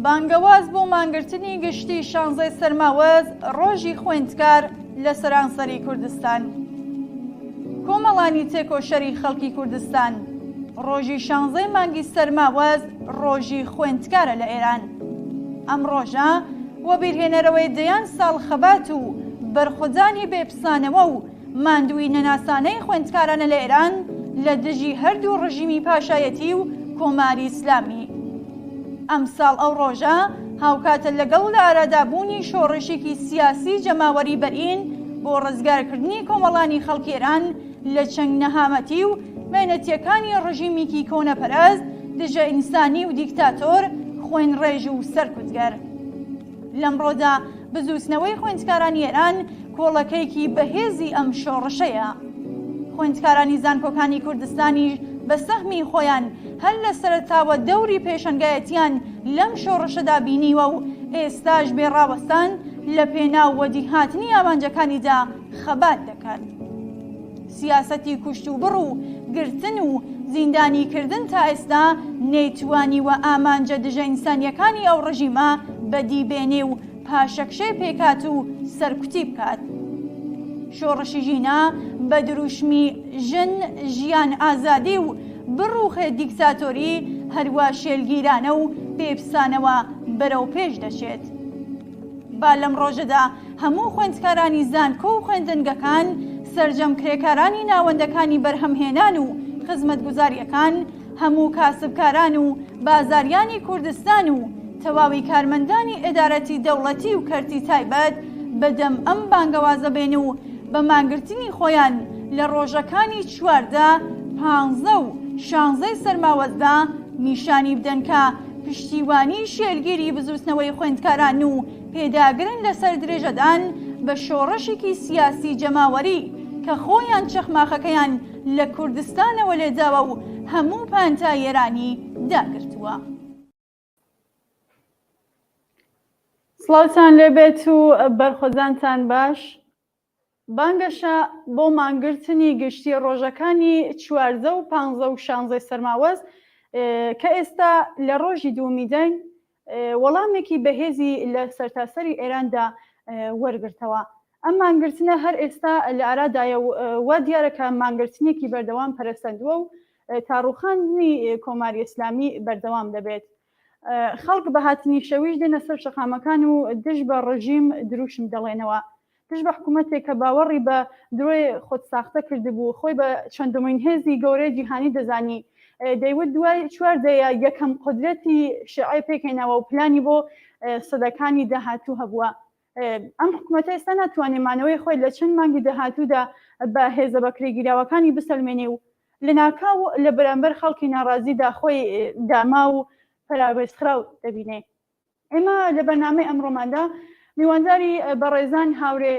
بانگەواز بۆ مانگرتنی گشتی شانزەی سەرماوەز ڕۆژی خوێندکار لە سەرانسەری کوردستان. کۆمەڵانی تێکۆشەری خەڵکی کوردستان ڕۆژی شانزەی مانگی سەرماوەز ڕۆژی خوێندکارە لە ئێران. ئەم ڕۆژە وەبیرهێنەرەوەی دەیان ساڵ خەبات و بەرخودانی بێ پسانەوە و ماندوویی نەناسانەی خوێندکارانە لە ئێران لە دژی هەردوو ڕژیمی پاشایەتی و کۆماری ئیسلامی. ئەمساڵ ئەو ڕۆژە هاوکاتە لەگەڵ لە ئارادابوونی شۆڕشێکی سیاسی جەماوەری بەرین بۆ ڕزگارکردنی کۆمەڵانی خەڵکی ئێران لە چنگ نەهامەتی و مەینەتیەکانی ڕژیمیکی کۆنەپەرست، دژە ئینسانی و دیکتاتۆر، خوێنڕێژ و سەرکوتگەر. لەمڕۆدا بزووتنەوەی خوێندکارانی ئێران کۆڵەکەیەکی بەهێزی ئەم شۆڕشەیە. خوێندکارانی زانکۆکانی کوردستانیش بە سەهمی خۆیان هەر لە سەرەتاوە دەوری پێشەنگایەتیان لەم شۆڕشەدا بینیوە و ئێستاش بێ ڕاوەستان لە پێناو وەدیهاتنی ئامانجەکانیدا خەبات دەکەن. سیاسەتی کوشتوبڕ و گرتن و زیندانیکردن تا ئێستا نەیتوانیوە ئامانجە دژە ئینسانییەکانی ئەو ڕژیمە بەدی بێنێ و پاشەکشەی پێکات و سەرکوتی بکات. شۆڕشی ژینا بە دروشمی ژن، ژیان، ئازادی و بڕوخێ دیکتاتۆری هەروا شێلگیرانە و بێپسانەوە بەرەوپێش دەچێت. با لەم ڕۆژەدا هەموو خوێندکارانی زانکۆ و خوێندنگەکان، سەرجەم کرێکارانی ناوەندەکانی بەرهەمهێنان و خزمەتگوزارییەکان، هەموو کاسبکاران و بازاریانی کوردستان و تەواوی کارمەندانی ئیدارەتی دەوڵەتی و کەرتی تایبەت بە دەم ئەم بانگەوازە بێن و بە مانگرتنی خۆیان لە ڕۆژەکانی 14، پانزە و شانزەی سەرماوەزدا نیشانی بدەن کە پشتیوانی شێلگیری بزووتنەوەی خوێندکاران و پێداگرن لەسەر درێژەدان بە شۆڕشێکی سیاسی جەماوەری کە خۆیان چەخماخەکەیان لە کوردستانەوە لێداوە و هەموو پانتایی ئێرانی داگرتووە. سڵاوتان لێبێت و بەرخۆدانتان باش. بانگەشە بۆ مانگرتنی گشتی ڕۆژەکانی 14 و 15 و شانزەی سەرماوەز کە ئێستا لە ڕۆژی دووەمیداین وەڵامێکی بەهێزی لە سەرتاسەری ئێراندا وەرگرتەوە. ئەم مانگرتنە هەر ئێستا لە ئارادایە و وا دیارە کە مانگرتنێکی بەردەوام پەرەسەندووە و تا ڕووخاندنی کۆماری ئیسلامی بەردەوام دەبێت. خەڵک بە هاتنی شەویش دێنە سەر شەقامەکان و دژ بە ڕژیم دروشم دەڵێنەوە. دژ بە حکوومەتێک کە باوەڕی بە درۆی خۆدساختە کردبوو، خۆی بە چەندمین هێزی گەورەی جیهانی دەزانی، دەیوت دوای چوار دەیە یەکەم قودرەتی شیعەی پێکهێناوە و پلانی بۆ سەدەکانی داهاتوو هەبووە. ئەم حکوومەتە ئێستا ناتوانێت مانەوەی خۆی لە چەند مانگی داهاتوودا بە هێزە بەکرێگیراوەکانی بسەلمێنێ و لەناکاو لە بەرامبەر خەڵکی ناڕازیدا خۆی داماو و پەراوێزخراو دەبینێ. ئێمە لە بەرنامەی ئەمڕۆماندا میوانداری بەڕێزان هاورێ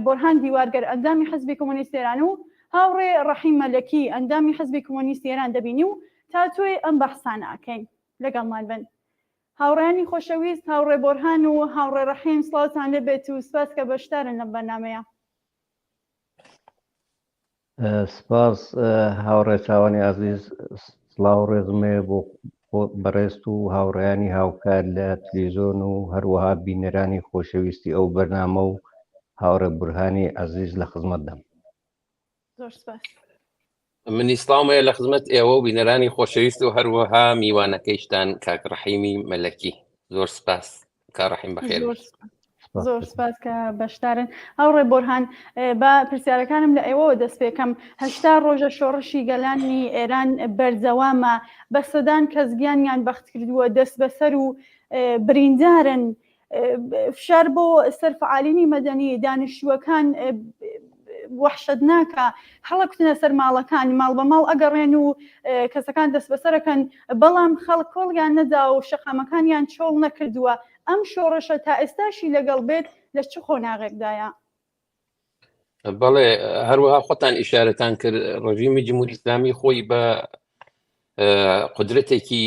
بۆرهان دیوارگەر ئەندامی حزبی کۆمۆنیست ئێران و هاوڕێ ڕەحیم مەلەکی ئەندامی حزبی کۆمۆنیست ئێران دەبینی و تاتوێی ئەم بەحسانە ئەکەین. لەگەڵمان بن. هاوڕێیانی خۆشەویست هاوڕێ بۆرهان و هاوڕێ ڕەحیم سڵاوتان لێبێت و سپاس کە بەشدارن لەم بەرنامەیە. سپاس هاوڕێ چاوانی ئازیز سڵاو ڕێزم هەیە بۆ بەڕێزت و هاوڕێیانی هاوکار لە تلیزۆن و هەروەها بینەرانی خۆشەویستی ئەو بەرنامە و هاوڕێ بورهانی ئازیز لە خزمەتدام. زۆر سپاس. منی سڵاوم هەیە لە خزمەت ئێوە و بینەرانی خۆشەویست و هەروەها میوانەکەیشتان کاک ڕەحیمی مەلەکی زۆر سپاس کاک ڕەحیم بەخێر زۆر سپاس. زۆر سپاس کە بەشدارن هاوڕێ بۆرهان با پرسیارەکانم لە ئێوەوە دەست پێکەم هەشتا ڕۆژە شۆڕشی گەلانی ئێران بەردەوامە بە سەدان کەس گیانیان بەخت کردووە دەست بەسەر و بریندارن فشار بۆ سەر فعالینی مەدەنی دانیشتووەکان وەحشەتناکە هەڵەکوتنە سەر ماڵەکان ماڵ بە ماڵ ئەگەڕێن و کەسەکان دەستبەسەرەکەن بەڵام خەڵک کۆڵیان نەدا و شەقامەکانیان چۆڵ نەکردووە ئەم شۆڕشە تا ئێستاشی لەگەڵ بێت لە چ قۆناغێکدایە؟ بەڵێ هەروەها خۆتان ئیشارەتان کرد ڕژیمی جمهوری ئیسلامی خۆی بە قدرەتێکی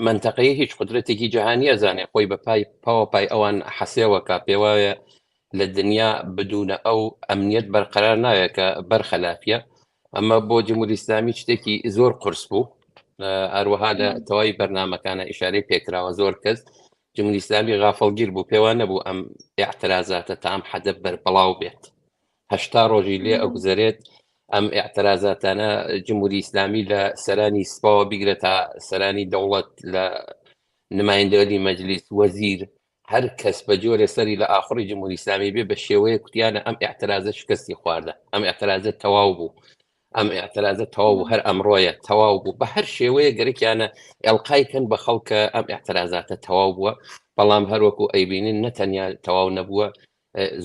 منتەقەیە هیچ قدرەتێکی جیهانی ئەزانێ خۆی بە پای پاوە پای ئەوان حەسێوە کا پێوایە لە دنیا بدونە ئەو ئەمنیەت بەرقەرار ناوێت کە بەرخەلافە ئەمە بۆ جمهوری ئیسلامی شتێکی زۆر قرس بوو هەروەها لە تەواوی بەرنمەکانە ئیشارەی پێکراوە زۆر کەس. جمهوری ئیسلامی غافڵگیر بوو پێوان نەبوو ئەم ئاعترازاتە تا ئەم حەدە بەربڵاو بێت 80 ڕۆژی لێ ئەگوزەرێت ئەم ئاعترازاتانە جمهوری ئیسلامی لە سەرانی سپاوە بیگرە تا سەرانی دەوڵەت لە نمایندەلی مەجلیس وەزیر هەر کەس بە جۆرێ سەری لە ئاخڕی جمهوری ئیسلامی بێ بە شێوەیە کوتیانە ئەم ئاعترازە شکستی خواردە ئەم ئاعترازە تەواو بوو ئەم ئاعترازە تەواو بوو هەر ئەمڕۆیە تەواو بوو بە هەر شێوەیە گەرەکیانە ئێڵقای کەن بە خەڵکە ئەم ئاعترازاتە تەواو بووە بەڵام هەروەکو ئەیبینن نەتەنیا تەواو نەبووە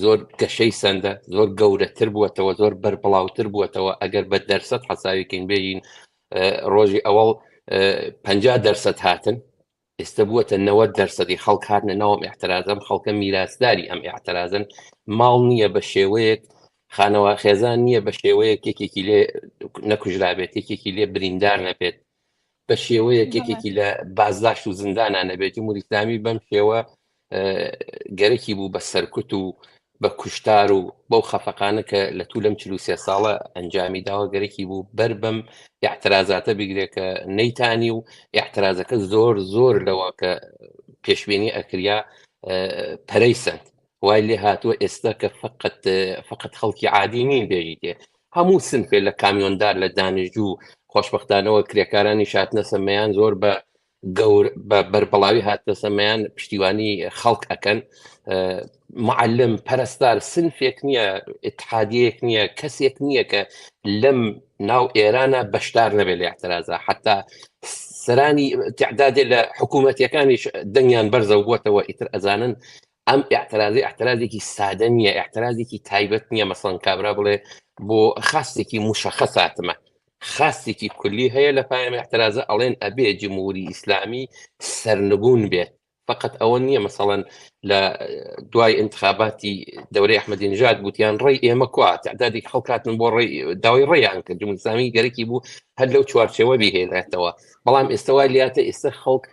زۆر گەشەی سندە زۆر گەورەتر بووەتەوە زۆر بەربڵاوتر بووەتەوە ئەگەر بە دەرسەت حەساویکەین بێژین ڕۆژی ئەوەڵ 50 دەرسەت هاتن ئێستا بووەتە 90 دەرسەدی خەڵک هاتنە ناو ئەم ئیعترازەم خەڵکە میراسداری ئەم ئیعترازن ماڵ نییە بە شێوەیەک خانەوە خێزان نییە بە شێوەیەک یەکێکی لێ نەکوژرابێت یەکێکی لێ بریندار نەبێت بە شێوەیەک یەکێکی لە بازداشت و زیندانە نەبێت جمهوری ئیسلامی بەم شێوە گەرەکی بوو بە سەرکوت و بە کوشتار و بەو خەفەقانە کە لە تو لەم 43 ساڵە ئەنجامی داوە گەرەکی بوو بەر بەم اعترازاتە بگرێت کە نەیتانی و اعترازەکە زۆر زۆر لەوە کە پێشبینی ئەکریا پەرەی سند وای لێ هاتووە ئێستا کە فقط فقط خەڵکی عادی نین بێژیتێ هەموو سنفێ لە کامیۆندار لە دانیشتوو خۆشببختانەوە کرێکارانی شاتنە سەمەیان زۆر بە گەور بە بەربڵاوی هاتنە سەمەیان پشتیوانی خەڵک ئەکەن معلم پەرستار سنفێک نییە اتحادیەک نییە کەسێک نییە کە لەم ناو ئێرانە بەشدار نەبێت لە اعترازە حتا سەرانی تعدادێ لە حکوومەتەکانیش دەنگیان بەرزەوە بووەتەوە ئیتر ئەزانن ئەم اعترازی اعترازێکی سادە نییە اعترازێکی تایبەت نییە مەسەڵەن کابرا بڵێ بۆ خاستێکی مشخص هاتمە خاستێکی کولی هەیە لە پایم اعترازە ئەڵێن ئەبێ جمهوری ئیسلامی سەرنگون بێت فقط ئەوە نییە مەسەڵەن لە دوای انتخاباتی دەورەی ئەحمەدی نژاد بوتیان ڕێی ئێمە کوا تعدادێک خەڵکاتن بۆ ڕێی داوای ڕێیان کرد جمهوری ئیسلامی گەرەکی بوو هەر لەو چوارچێوە بیهێنێتەوە بەڵام ئێستا وای لاتە ئێستا خەڵک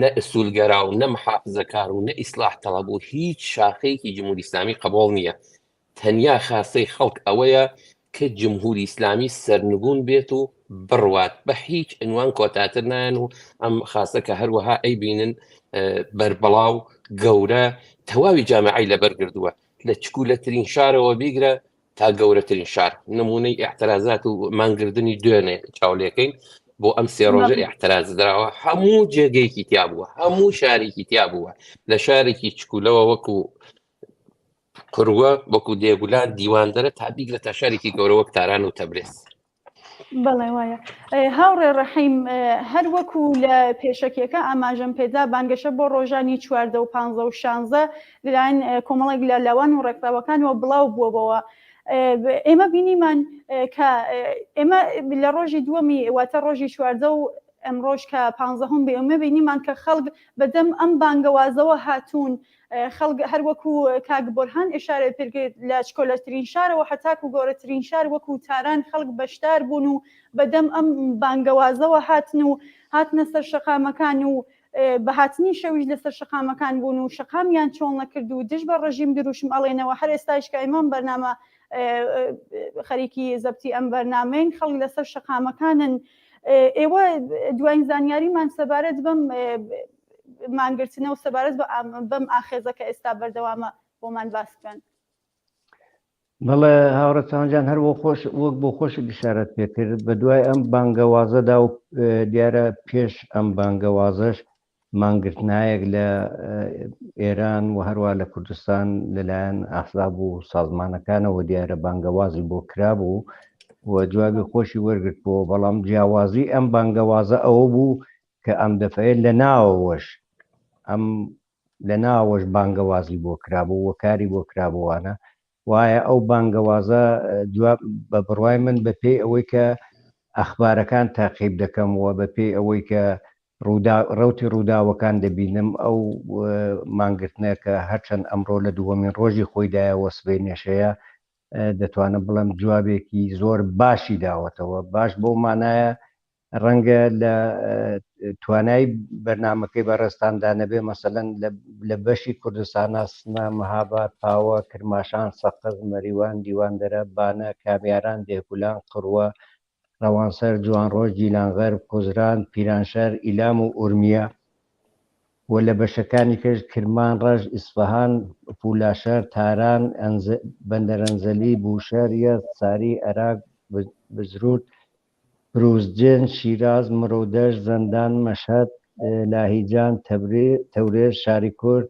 نە ئسولگەرا و نە محافزەکار و نە ئیسلاح تەڵەب و هیچ شاخەیەکی جمهوری ئیسلامی قبوڵ نییە تەنیا خاستەی خەڵک ئەوەیە کە جمهوری ئیسلامی سەرنگون بێت و بڕوات بە هیچ عنوان کۆتاتر نایەن و ئەم خاستە کە هەروەها ئەیبینن بەربڵاو گەورە تەواوی جامعی لەبەر گردووە لە چکولەترین شارەوە بیگرە تا گەورەترین شار نمونەی ئیعترازات و مانگردنی دوێنێ چاولێکەین بۆ ئەم سێ ڕۆژە ئیعتراز دراوە هەموو جێگەیەکی تیا بووە هەموو شارێکی تیا بووە لە شارێکی چکولەوە وەکو قوروە وەکو دێگولان دیواندەرە تا بیگرە تا شارێکی گەورە وەک تاران و تەبرێز. بەڵێ وایە هاوڕێ ڕەحیم هەر وەکو لە پێشەکیەکە ئاماژەم پێدا بانگەشە بۆ ڕۆژانی چواردە و پانزە و شانزە لەلایەن کۆمەڵێک لە لاوان و ڕێکخراوەکانەوە بڵاو بووەوە ئێمە بینیمان کە ئێمە لە ڕۆژی دووەمی واتە ڕۆژی چواردە و ئەمڕۆژ کە پانزەهەم بێ ئێمە بینیمان کە خەڵک بەدەم ئەم بانگەوازەوە هاتوون خەڵک هەر وەکو کاک بۆرهان ئیشارەی پێکرد لە چکۆلەترین شارەوە هەتاکو گەورەترین شار وەکو تاران خەڵک بەشدار بوون و بەدەم ئەم بانگەوازەوە هاتن و هاتنە سەر شەقامەکان و بە هاتنی شەویش لەسەر شەقامەکان بوون و شەقامیان چۆڵ نەکرد و دژ بە ڕژیم دروشم ئەڵێنەوە هەر ئێستایش کە ئێمە ئەم بەرنامە خەریکی زەبتی ئەم بەرنامەین خەڵک لەسەر شەقامەکانن ئێوە دواین زانیاریمان سەبارەت بەم مانگرتنە و سەبارەت بەم ئاخێزە کە ئێستا بەردەوامە بۆمان باس بکەن. بەڵێ هاوڕێ چاوان هەر بۆ خۆش وەک بۆ خۆشت ئیشارەت پێکرد بە دوای ئەم بانگەوازەدا و دیارە پێش ئەم بانگەوازەش مانگرتنایەک لە ئێران و هەروە لە کوردستان لەلایەن ئەحزاب و سازمانەکانەوە دیارە بانگەوازی بۆ کرابوو و جوابی خۆشی وەرگرت بۆ بەڵام جیاوازی ئەم بانگەوازە ئەوە بوو کە ئەم دەفعەیە لە ناوەوەش ئەم لە ناوەش بانگەوازی بۆ کرابوو و کاری بۆ کرابووانە وایە ئەو بانگەوازە جواب بە بڕوای من بە پێی ئەوەی کە ئەخبارەکان تاقیب دەکەم و بە پێی ئەوەی کە ڕوودا ڕەوتی ڕووداوەکان دەبینم ئەو مانگرتنە کە هەرچەند ئەمڕۆ لە دووەمین ڕۆژی خۆیدایە وە سبەینێشەیە دەتوانم بڵێم جوابێکی زۆر باشی داوەتەوە باش بەو مانایە ڕەنگە لە توانای بەرنامەکەی بەڕێزتاندا نەبێ مەسەلەن لە بەشی کوردستانا سنە، مەهاباد، پاوە، کرماشان، سەقز، مەریوان، دیواندەرە، بانە، کامیاران، دێهگولان، قروە، ڕەوانسەر، جوانڕۆ، گیلانغەرب، کوزران، پیرانشار، ئیلام و ئورمیە. و لە بەشەکانی کەش کرمان، ڕەشت، ئیسفەهان، پولاشەر، تاران، بەندەرەنزەلی، بوشەر، یەزد، ساری، ئەراک، بجرورد، بروزجن، شیراز، مرودەشت، زەندان، مەشهەد، لاهیجان، تەورێز، شاری کورد،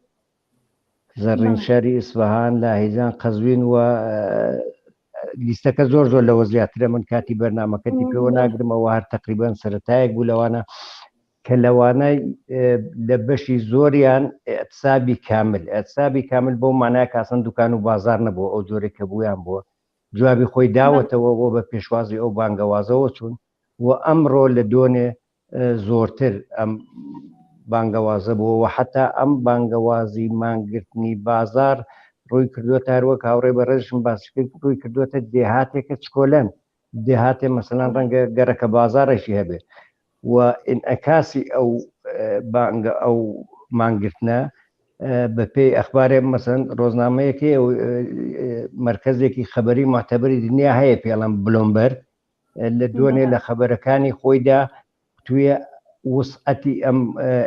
زەڕین شاری ئیسفەهان، لاهیجان، قەزوین و لیستەکە زۆر زۆر لەوە زیاترە من کاتی بەرنمەکەتی پێوە ناگرمەوە هەر تقریبان سەتایەک بوو لەوانە کە لەوانە لە بەشی زۆریان اعتصابی کامل اعتصابی کامل بۆ مانای کاسن دوکان و بازار نەبوو ئەو جۆرێک کە بوویان بووە جوابی خۆی داوەتەوە بۆ بە پێشوازی ئەو بانگەوازەوە چوون و ئەمڕۆ لە دۆنێ زۆرتر ئەم بانگەوازە بووە و حتا ئەم بانگەوازی مانگرتنی بازار ڕووی کردووەتە هەروەک هاوڕێ بەڕێزشم باسی کرد ڕووی کردووەتە دێهاتێکە چکۆلەن دێهاتێ مەسەلەن ڕەنگە گەرەکە بازارێکی هەبێ و ئینعکاسی ئەو بانگە ئەو مانگرتنە بە پێی ئەخبارێ مەسەن ڕۆژنامەیەکی مرکزێکی خەبەری معتەبری دنیا هەیە پێڵم بلۆمبەر لە دوێنێ لە خەبەرەکانی خۆیدا توێ وسعەتی ئەم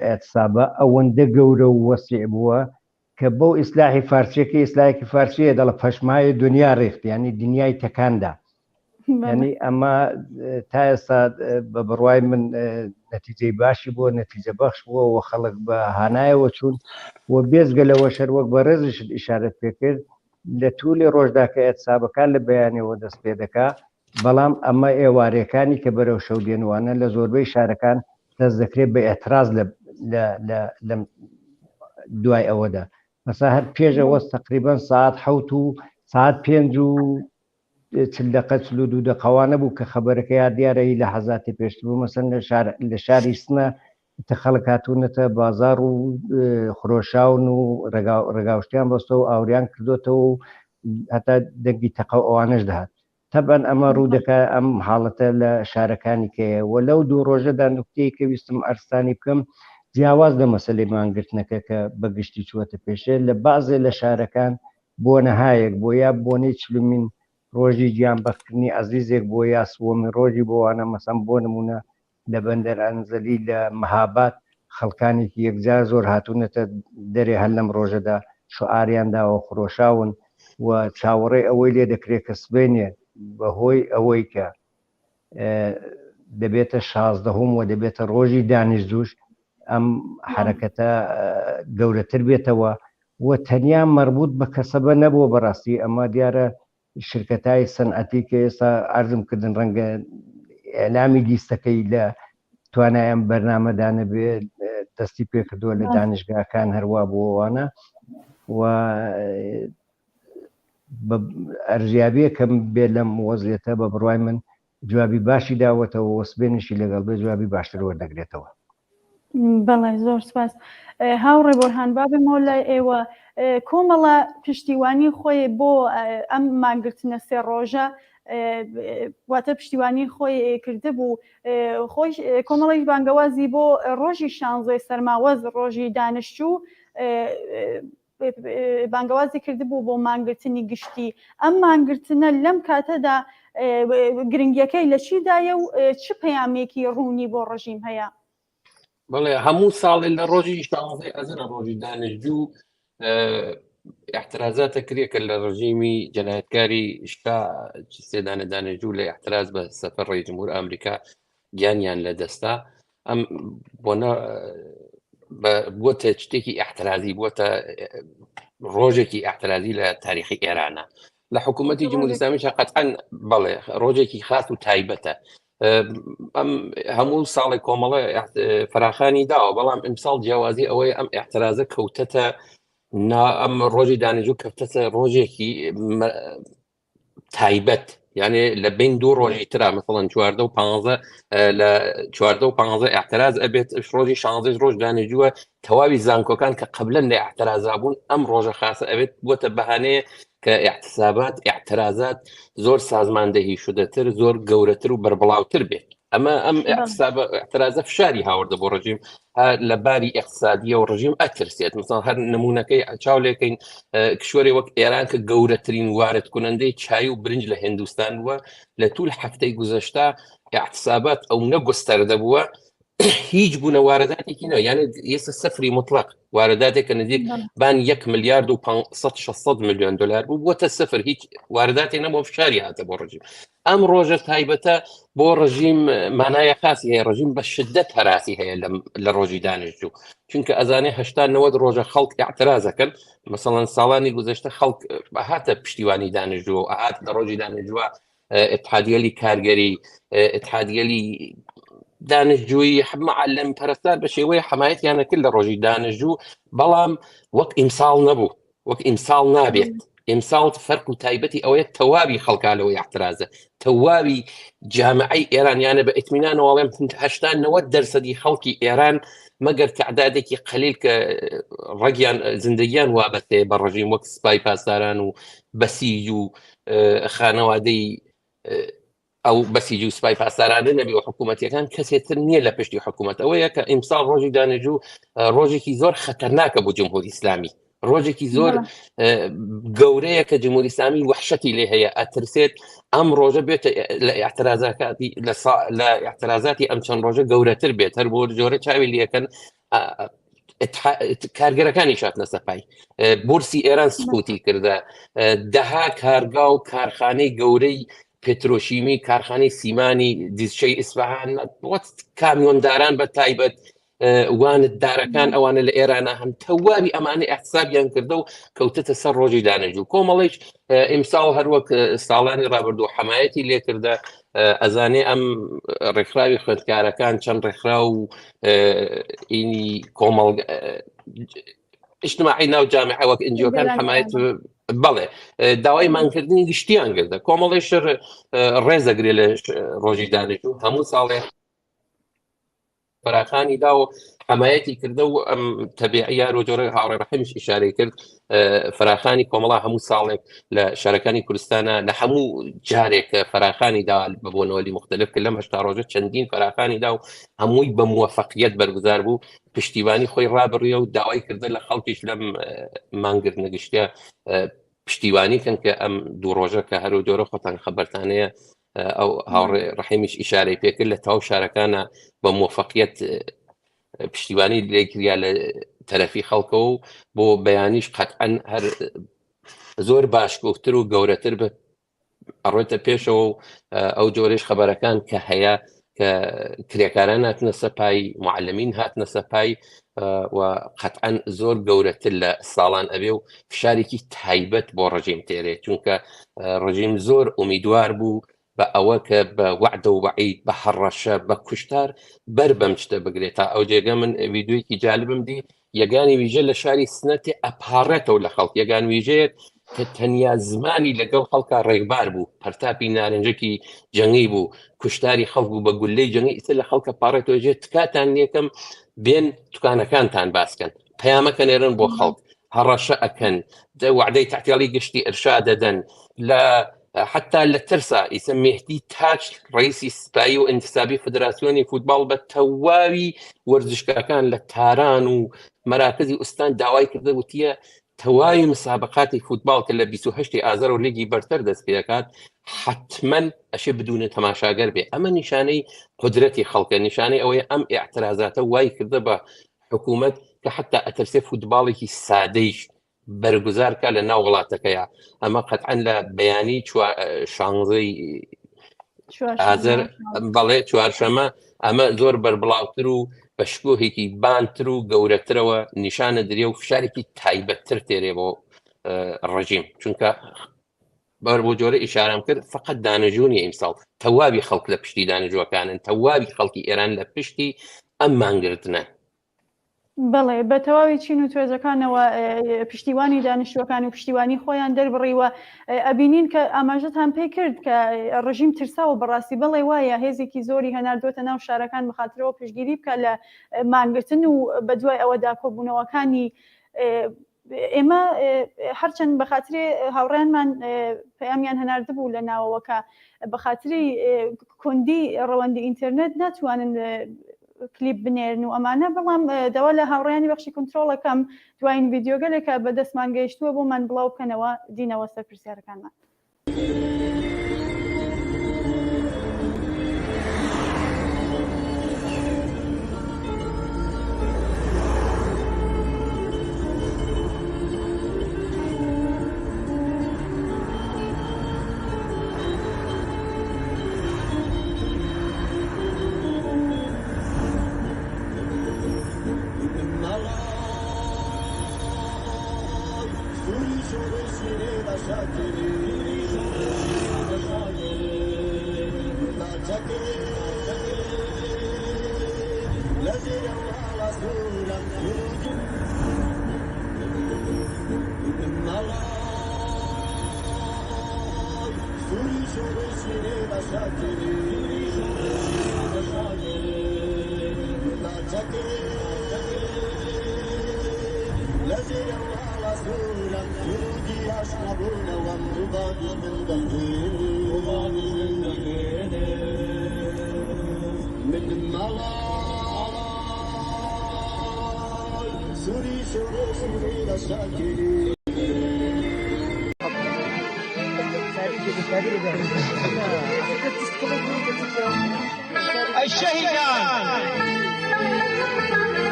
ئەتسابە ئەوەندە گەورە و وەسیع بووە کە بەو ئیسلاحی فارسیەکەی ئیسلاحێکی فارسیە دەڵە پەشمایە دنیا ڕێخت ینی دنیای تەکاندا ینی ئەمە تا ئێستا بە بڕوای من نەتیجەی باشی بووە نەتیجە بەخش بووە و خەڵک بە هانایەوە چوون و بێزگە لەوە شەر وەک بەڕێزیشت ئیشارەت پێکرد لە تولی ڕۆژدا کە ئێتسابەکان لە بەیانەوە دەست پێ دەکا بەڵام ئەمە ئێوارەکانی کە بەرەو شەو دێنوانە لە زۆربەی شارەکان دەست دەکرێت بە ئێتراز لە لە دوای ئەوەدا مەسا هەر پێشەوە تقریبان ساعت حوت و ساعت پێنج و چل دقە 42 دقەوانە بوو کە خەبەرەکە یا دیارە هی لە حەزاتی پێشتر بوو مەسەن لە شار لە شاری سنە تە خەڵک هاتوونەتە بازار و خرۆشاون و ڕێگاوشتیان بەستەوە و ئاوریان کردوتەوە و هەتا دەنگی تەقە و ئەوانەش دەهات تەبعەن ئەمە ڕوو دەکا ئەم حاڵەتە لە شارەکانی کەیە و لەو دوو ڕۆژەدا نوکتەیەک کە ویستم عەرزتانی بکەم جیاواز لە مەسەلەی مانگرتنەکە کە بە گشتی چووەتە پێشێ لە بەعزێ لە شارەکان بۆنەهایەک بۆ یا بۆنەی چلومین ڕۆژی گیانبەختکردنی عەزیزێک بۆ یا سووەمین ڕۆژی بۆ وانە مەسەن بۆ نموونە لە بەندەر ئەنزەلی لە مهاباد خەڵکانێکی یەکجار زۆر هاتوونەتە دەرێ هەر لەم ڕۆژەدا شوعاریان داوە خرۆشاون و چاوەڕێی ئەوەی لێ دەکرێت کە سبەینێ بەهۆی ئەوەی کە دەبێتە شازدەهوم و دەبێتە ڕۆژی دانیشتووش ئەم حرەکەتە گەورەتر بێتەوە و تەنیا مەربوط بە کەسەبە نەبووە بەڕاستی ئەمە دیارە شرکەتای سەنعەتی کە ئێستا عەرزم کردن ڕەنگە ئیعلامی لیستەکەی لە توانای ئەم بەرنامەدا نەبێ دەستی پێکردووە لە دانیشگاکان هەروا بۆوانە و ئەرزیابیەکەم بێ لەم وەزیەتە بە بڕوای من جوابی باشی داوەتەوە وەسبێنیشی لەگەڵ بێ جوابی باشتر وەردەگرێتەوە. بەڵێ زۆر سپاس هاوڕێ بۆرهان با بێمەوە لای ئێوە کۆمەڵە پشتیوانی خۆی بۆ ئەم مانگرتنە سێ ڕۆژە واتە پشتیوانی خۆی کردبوو خۆی کۆمەڵیش بانگەوازی بۆ ڕۆژی شانزەی سەرماوەز ڕۆژی دانیشتوو بانگەوازی کردبوو بۆ مانگرتنی گشتی ئەم مانگرتنە لەم کاتەدا گرنگیەکەی لە چیدایە و چ پەیامێکی ڕوونی بۆ ڕژیم هەیە؟ بەڵێ هەموو ساڵێ لە ڕۆژی شانزەی ئەزەرە ڕۆژی دانیشجوو احترازاتە کرێکە لە ڕژیمی جەنایەتکاری شا سێدانە دانیشجوو لە احتراز بە سەفەر ڕێی جمهور ئەمریکا گیانیان لە دەستا ئەم بۆنە بووەتە شتێکی احترازی بووەتە ڕۆژێکی احترازی لە تاریخی ئێرانە لە حکوومەتی جمهوری ئیسلامیش قەتعەن بەڵێ ڕۆژێکی خاص و تایبەتە ئەم هەموو ساڵێک کۆمەڵە فراخانی داوە بەڵام ئیمساڵ جیاوازی ئەوەی ئەم احترازە کەوتەتە نا ئەم ڕۆژی دانیجوو کەوتەتە ڕۆژێکی تایبەت یانێ لە بین دوو ڕۆژی ترا مثلەن چواردە و پانزە لە چواردە و پانزە اعتراز ئەبێت ڕۆژی شانزەش ڕۆژ دانیجووە تەواوی زانکۆکان کە قبلەن لە اعترازا بوون ئەم ڕۆژە خاصە ئەبێت بۆتە بەهانەیە کە اعتصابات اعترازات زۆر سازماندەهی شدەتر زۆر گەورەتر و بەربڵاوتر بێت ئەمە ئەم اعتصابە اعترازە فشاری هاوردە بۆ ڕژیم لە باری اقتصادیە و ڕژیم ئەترسێت مثلا هەر نمونەکەی چاو لێکەین کشوەری وەک ئێران کە گەورەترین وارد کنندەی چای و برنج لە هندستان بووە لە طول هەفتەی گوزەشتا اعتصابات ئەو نەگوستەردە بووە. هیچ بوونە وارداتێکی نە یانە ئێستا سەفری مطلق وارداتێک کە نزیک بان 1 میلیارد و 500 میلیۆن دلار بوو بووەتە سفر هیچ وارداتی نەبوو فشاری هاتە بۆ ڕژیم ئەم ڕۆژە تایبەتە بۆ ڕژیم مانایە خاصی هەیە ڕژیم بە شدت هەراسی هەیە لە ڕۆژی دانیشتوو چونکە ئەزانێ هشتا 90 ڕۆژە خەڵک اعترازەکەن مەسەڵەن ساڵانی گوزەشتە خەڵک هاتە پشتیوانی دانیشتوو هات لە ڕۆژی دانیشتووە اتحادیەلی کارگەری اتحادیەلی دانشجووی معلم پەرستار بە شێوەی حمایەتیانە کرد لە ڕۆژی دانشجوو بەڵام وەک ئیمساڵ نەبوو وەک ئیمساڵ نابێت ئیمساڵ فەرق و تایبەتی ئەوەیە تەواوی خەڵکالەوەی احترازە تەواوی جامعەی ئێران یانە بە ئیتمینانەوەڵێم 89 دەرسەدی خەڵکی ئێران مەگەر تعدادێکی قەلیل کە ڕەگیان زندگیان وابەستەیە بە ڕژیم وەک سپای پاسداران و بەسیج و خانەوادەی ئەو بەسیج و سپای پاسدارانە نەبی و حکوومەتەکان کەسێتر نییە لە پشتی حکوومەت ئەوەیە کە ئیمساڵ ڕۆژی دانیجوو ڕۆژێکی زۆر خەتەرناکە بۆ جمهوری ئیسلامی ڕۆژێکی زۆر گەورەیە کە جمهوری ئیسلامی وحشەتی لێ هەیە ئەترسێت ئەم ڕۆژە بێت لە اعترازاتی لە اعترازاتی ئەم چەند ڕۆژە گەورەتر بێت هەر بۆ جۆرە چاوی لەکەن کارگەرەکانی شاتنە سەپای بورسی ئێران سقوتی کردە دەها کارگا و کارخانەی گەورەی پترۆشیمی کارخانەی سیمانی دیزچەی ئیسفهان وەت کامیۆنداران بە تایبەت وانت دارەکان ئەوانە لە ئێرانە هەم تەواوی ئەمانە احتسابیان کردە و کەوتتە سەر ڕۆژی دانەجوو کۆمەڵیش ئیمساڵ هەروەک ساڵانی ڕابردوو حمایەتی لێکردە ئەزانێ ئەم ڕێکخراوی خوێندکارەکان چەند ڕێکخراو و ئینی کۆمەڵ اجتماعی ناو جامعە وەک ئەنجیۆکان حمایەت بەڵێ داوای مانکردنی گشتیان کردە کۆمەڵی شر ڕێزەگرێ لە ڕۆژی دانیشتوو هەموو ساڵێ فراخانی دا و حمایەتی کردە و ئەم تەبیعی یار و جۆرە هاوڕێ ڕەحیمیش ئیشارەی کرد فراخانی کۆمەڵا هەموو ساڵێک لە شارەکانی کوردستانە لە هەموو جارێک فراخانی دا بە بۆنەوەلی مختلف کە لەم هەشتا ڕۆژە چەندین فراخانی دا و هەمووی بە مووەفەقیەت بەرگزار بوو پشتیوانی خۆی ڕابڕیە و داوای کردە لە خەڵکیش لەم مانگرتنە گشتە پشتیوانی کەن کە ئەم دوو ڕۆژە کە هەرو جۆرە خۆتان خەبەرتانەیە ئەو هاوڕێ ڕحیمیش ئیشارەی پێکرد لە تاو شارەکانە بە مۆفقیت پشتیوانی لێکریا لە تەرەفی خەڵکەوە و بۆ بەیانیش قەتعەن هەر زۆر باشکۆتر و گەورەتر بە ئەڕێتە پێشەوە و ئەو جۆرەش خەبەرەکان کە هەیە کە کرێکاران هاتنە سەپای معلمین هاتنە سەپای و قەتعەن زۆر گەورەتر لە ساڵان ئەبێ و فشارێکی تایبەت بۆ ڕژیم تێرێ چونکە ڕژیم زۆر ئومیدوار بوو بە ئەوە کە بە وەعدە و وەعید بە هەڕەشە بە کوشتار بەر بەم شتە بگرێت تا ئەو جێگە من ویددیویەکی جالبم دی یەگانی ویژە لە شاری سنە تێ ئەپاڕێتەوە لە خەڵک یەگان ویژەیەک کە تەنیا زمانی لەگەڵ خەڵکا ڕێکبار بوو پەرتاپی نارنجەکی جەنگی بوو کوشتاری خەڵک بوو بە گولەی جەنگی ئیتر لە خەڵکە پاڕێتەوە ژێر تکاتان لێکەم بێن دوکانەکانتان باسکەن پەیامەکە نێرن بۆ خەڵک هەڕەشە ئەکەن وعدەی تەعتیاڵی گشتی ئرشا دەدەن لە حتا لە ترسا ئیسە مهدی تاج ڕئیسی سپایی و ئینتسابی فدراسیۆنی فوتباڵ بە تەواوی وەرزشکارەکان لە تاران و مەراکزی ئوستان داوای کردە وتیە تەواوی مسابقاتی فوتباڵ کە لە 28 ئازار و لیگی بەرتەر دەست پێکات حتمما ئەشێ بدونە تەماشاگەر بێ ئەمە نیشانەی قدرەتی خەڵکە نیشانەی ئەوەیە ئەم ئاعترازاتە وای کردە بە حکوومەت کە حتا ئەترسێ فوتباڵێکی سادەیش بەرگوزار کا لە ناو وڵاتەکەیا ئەمە قەتعەن لە بەیانی شانزەی ئازەر بەڵێ چوارشەمە ئەمە زۆر بەربڵاوتر و بە شکۆهێکی بانتر و گەورەترەوە نیشانە درێ و فشارێکی تایبەتتر تێرێ بۆ ڕژیم چونکە بەر بۆ جۆرە ئیشارەم کرد فقط دانەجوونی ئیمساڵ تەواوی خەڵک لە پشتی دانەجوەکانن تەواوی خەڵکی ئێران لە پشتی ئەم مانگرتنە بەڵێ، بە تەواوی چین و توێژەکانەوە پشتیوانی دانیشتووەکان و پشتیوانی خۆیان دەربڕیوە. ئەبینین کە ئاماژەتان پێ کرد کە ڕژیم ترساوە بەڕاستی بەڵێ وایە هێزێکی زۆری هەناردووەتە ناو شارەکان بەخاترەوە پشتگیری بکە لە مانگرتن و بەدوای ئەوەدا کۆبوونەوەکانی ئێمە هەرچەند بە خاتری هاوڕێیانمان پەیامیان هەناردبوو لە ناوەوە کە بە خاتری کوندی ڕەوەندی ئینتەرنێت ناتوانن کلیپ بنێرن و ئەمانە بەڵام داوا لە هاوڕێیانی بەخشی کونترۆڵەکەم دوایین ڤیدیۆگەلێکە بە دەستمان گەیشتووە بۆمان بڵاو بکەنەوە دینەوە سەر پرسیارەکانمان.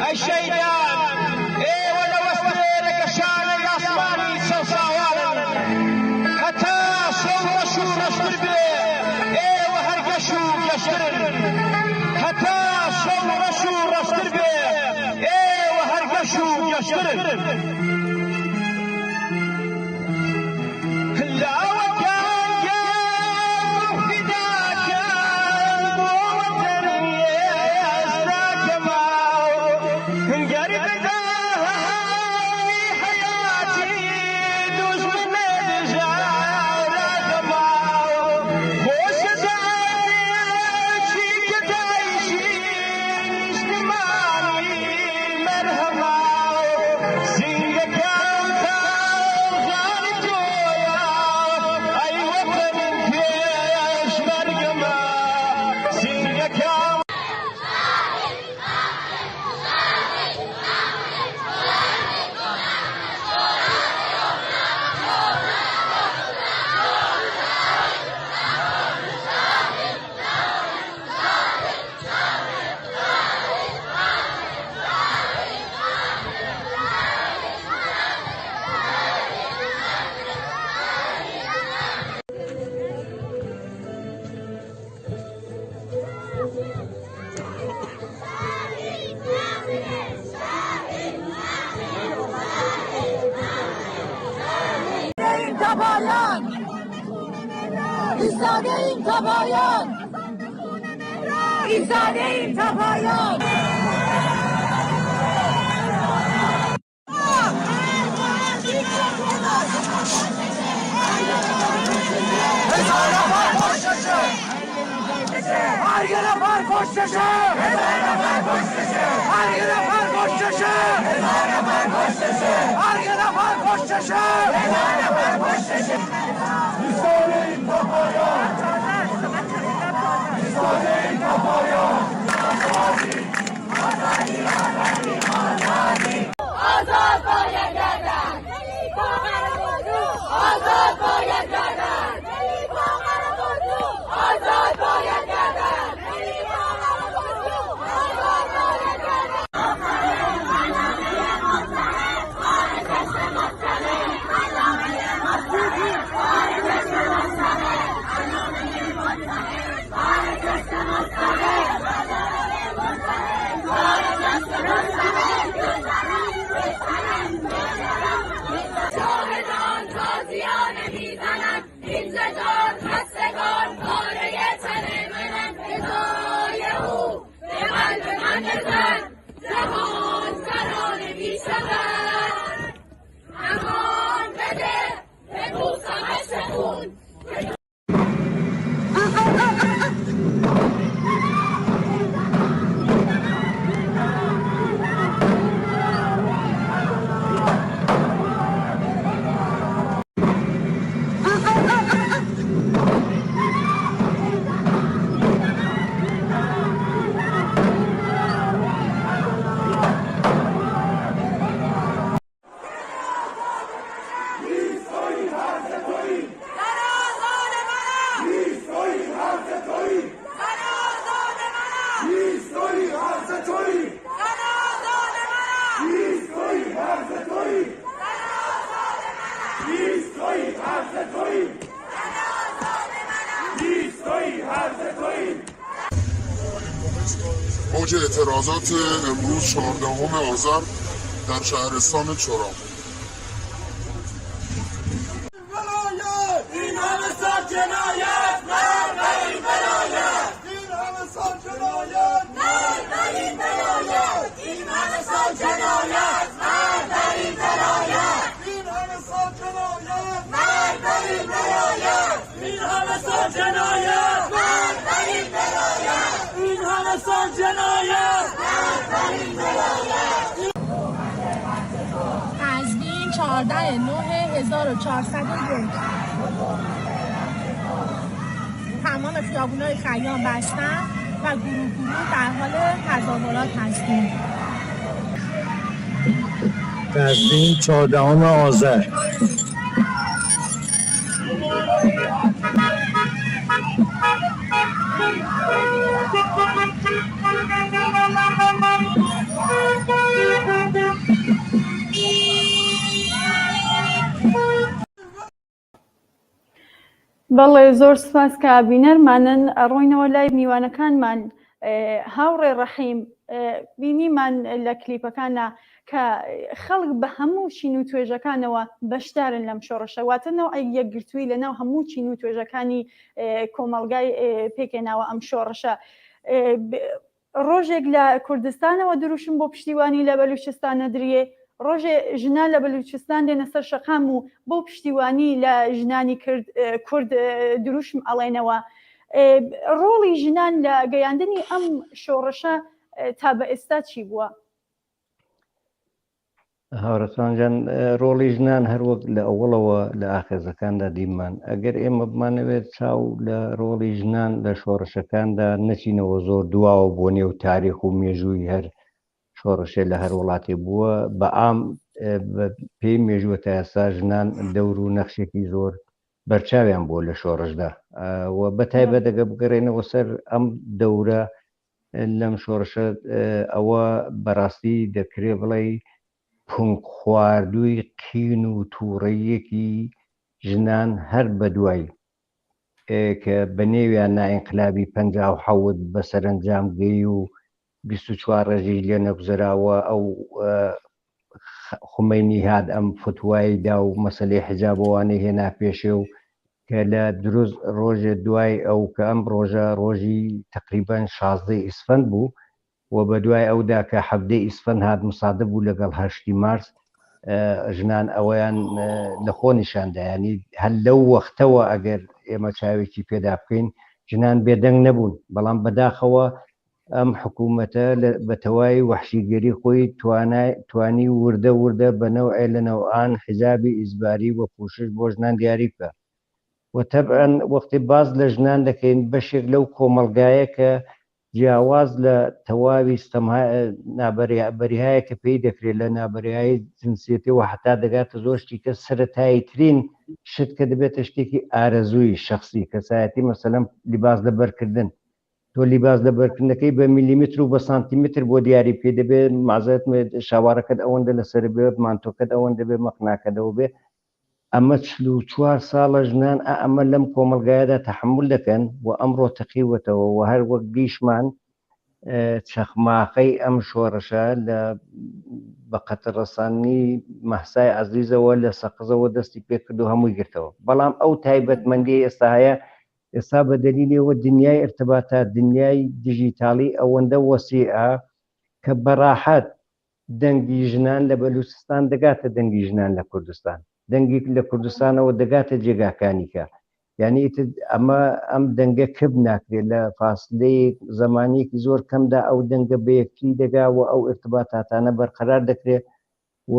ئەی شەهیدان ئێوە لە وەستێرە گەشانەی ئاسمانی چەوساوانن، هەتا شەو ڕەش و ڕەشتر بێ ئێوە هەر گەش و گەشترن، هەتا شەو ڕەش و ڕەشتر بێ ئێوە هەر گەش و گەشترن. لاوەکان گیان و فیداکان بۆ وەتەن ئێستا کەماو گەر بداهاوی حەیاتی دوژمنێ دژارە غەماو خۆشە داردێکی کە دایکی نیشتمانی مەرهەماو سینگەکان خاڵخانی تۆیە ئەی وەتەنم پێشمەرگەمە سینگەکان. ایستاده تا پایان ایستاده ایم تا پایان. هزار نفر کشته شه، هر یه نفر کشته شه، هزار نفر کشته شه، هر یه نفر کشته شه، هزار نفر کشته شه، هر یه نفر کشته شه، هزار نفر کشته شه. ایستاده ایم تا پایان، ایستاده ایم تا پایان. آزاد باید گردد، آزاد باید گردد، آزاد باید گردد، آزاد باید گردد. شاهدان تازیانه میزنند این زجان خستگان پاره تن منند فدای او به قلب من بزن جهان سرانه میشود امان بده ببوسمش خون. موج اعتراضات امروز 14 آذر در شهرستان چراغ. جنایت مرگ بر این ولایت این همه سال جنایت مرگ بر این ولایت این همه سال جنایت مرگ بر این ولایت این همه سال جنایت مرگ بر این ولایت این همه سال جنایت مرگ بر این ولایت این همه سال جنایت مرگ بر این ولایت قزوین 14 9 1401 تمام خیابونای خیام بستن و گروه گروه در حال تظاهرات هستیم. قزوین 14 آذر. بەڵێ زۆر سپاس کە بینەرمانن ئەڕۆینەوە لای میوانەکانمان هاوڕێ ڕەحیم بینیمان لە کلیپەکانە کە خەڵک بە هەموو چین و توێژەکانەوە بەشدارن لەم شۆڕشە واتە نەوعێک یەکگرتووی لە ناو هەموو چین و توێژەکانی کۆمەڵگای پێکێناوە ئەم شۆڕشە ڕۆژێک لە کوردستانەوە دروشم بۆ پشتیوانی لە بەلوچستان نەدریێ، ڕۆژێ ژنان لە بەلوچستان دێنە سەر شەقام و بۆ پشتیوانی لە ژنانی کرد کورد دروشم ئەڵێنەوە. ڕۆڵی ژنان لە گەیاندنی ئەم شۆڕشە تا بە ئێستا چی بووە؟ هاوڕێ جان ڕۆڵی ژنان هەروەک لە ئەوەڵەوە لە ئاخێزەکاندا دیمان ئەگەر ئێمە بمانەوێت چاو لە ڕۆڵی ژنان لە شۆڕشەکاندا نەچینەوە زۆر دواوە بۆ نێو تاریخ و مێژووی هەر شۆڕشێ لە هەر وڵاتێ بووە بە عام پێی مێژووە تا ئێستا ژنان دەور و نەخشێکی زۆر بەرچاویان بووە لە شۆڕشدا و بە تایبەت دەگە بگەڕێنەوە سەر ئەم دەورە لەم شۆڕشە ئەوە بەڕاستی دەکرێ بڵێ پونگ خواردووی قین و تووڕەیەکی ژنان هەر بەدوای کە بە نێویان نائینقلابی 57 بە سەرەنجام گەی و 24 ڕێژیش لێ نەگوزەراوە ئەو خومەینی هات ئەم فتوای دا و مەسەلەی حجاب ئەوانەی هێنا پێشێ و کە لە دروست ڕۆژێ دوای ئەو کە ئەم ڕۆژە ڕۆژی تقریبا 16 ئیسفەند بوو و بە دوای ئەودا کە حەڤدەی ئیسفەند هات مسادف بوو لەگەڵ هەشتی مارس ژنان ئەوەیان لە خۆ نیشاندا ینی هەر لەو وەختەوە ئەگەر ئێمە چاوێکی پێدا بکەین ژنان بێدەنگ نەبوون بەڵام بەداخەوە ئەم حکوومەتە بە تەواوی وەحشیگەری خۆی توانای توانی وردە وردە بە نەوعێ لە نەوعان حیجابی ئیجباری و پووشش بۆ ژنان دیاری بکا و تەبعەن وەختی باس لە ژنان دەکەین بەشێک لەو کۆمەڵگایە کە جیاواز لە تەواوی ستەمها نابەریهایە کە پێی دەکرێت لە نابەریایی جنسیەتەوە هەتا دەگاتە زۆر شتی کە سەرەتایی ترین شت کە دەبێتە شتێکی ئارەزووی شخصی کەسایەتی مەسەلەن لیباس لەبەرکردن تۆ لیباس لەبەرکردنەکەی بە میلیمتر و بە سانتیمتر بۆ دیاری بکەی دەبێت مازێت شاوارەکەت ئەوەندە لەسەر بێت مانتۆکەت ئەوەندە بێ مەقناکەدەوە بێ ئەمە 44 ساڵە ژنان ئا ئەمە لەم کۆمەڵگایەدا تەحمل دەکەن و ئەمڕۆ تەقیوەتەوە و هەر وەک دیشمان چەخماخەی ئەم شۆڕشە لە بە قەترڕەسانی مەهسای عەزیزەوە لە سەقزەوە دەستی پێکرد و هەمووی گرتەوە بەڵام ئەو تایبەتمەندی ئێستا هەیە ئێستا بە دەلیلەوە دنیای ئرتباتات دنیای دیجیتاڵی ئەوەندە وەسیعە کە بەڕاحەت دەنگی ژنان لە بەلوچستان دەگاتە دەنگی ژنان لە کوردستان دەنگی لە کوردستانەوە دەگاتە جێگاکانی کە یعنی ئیتر ئەمە ئەم دەنگە کپ ناکرێت لە فاسلەیەک زەمانیەکی زۆر کەمدا ئەو دەنگە بە یەکتری دەگا و ئەو ئرتباتاتانە بەرقەرار دەکرێت و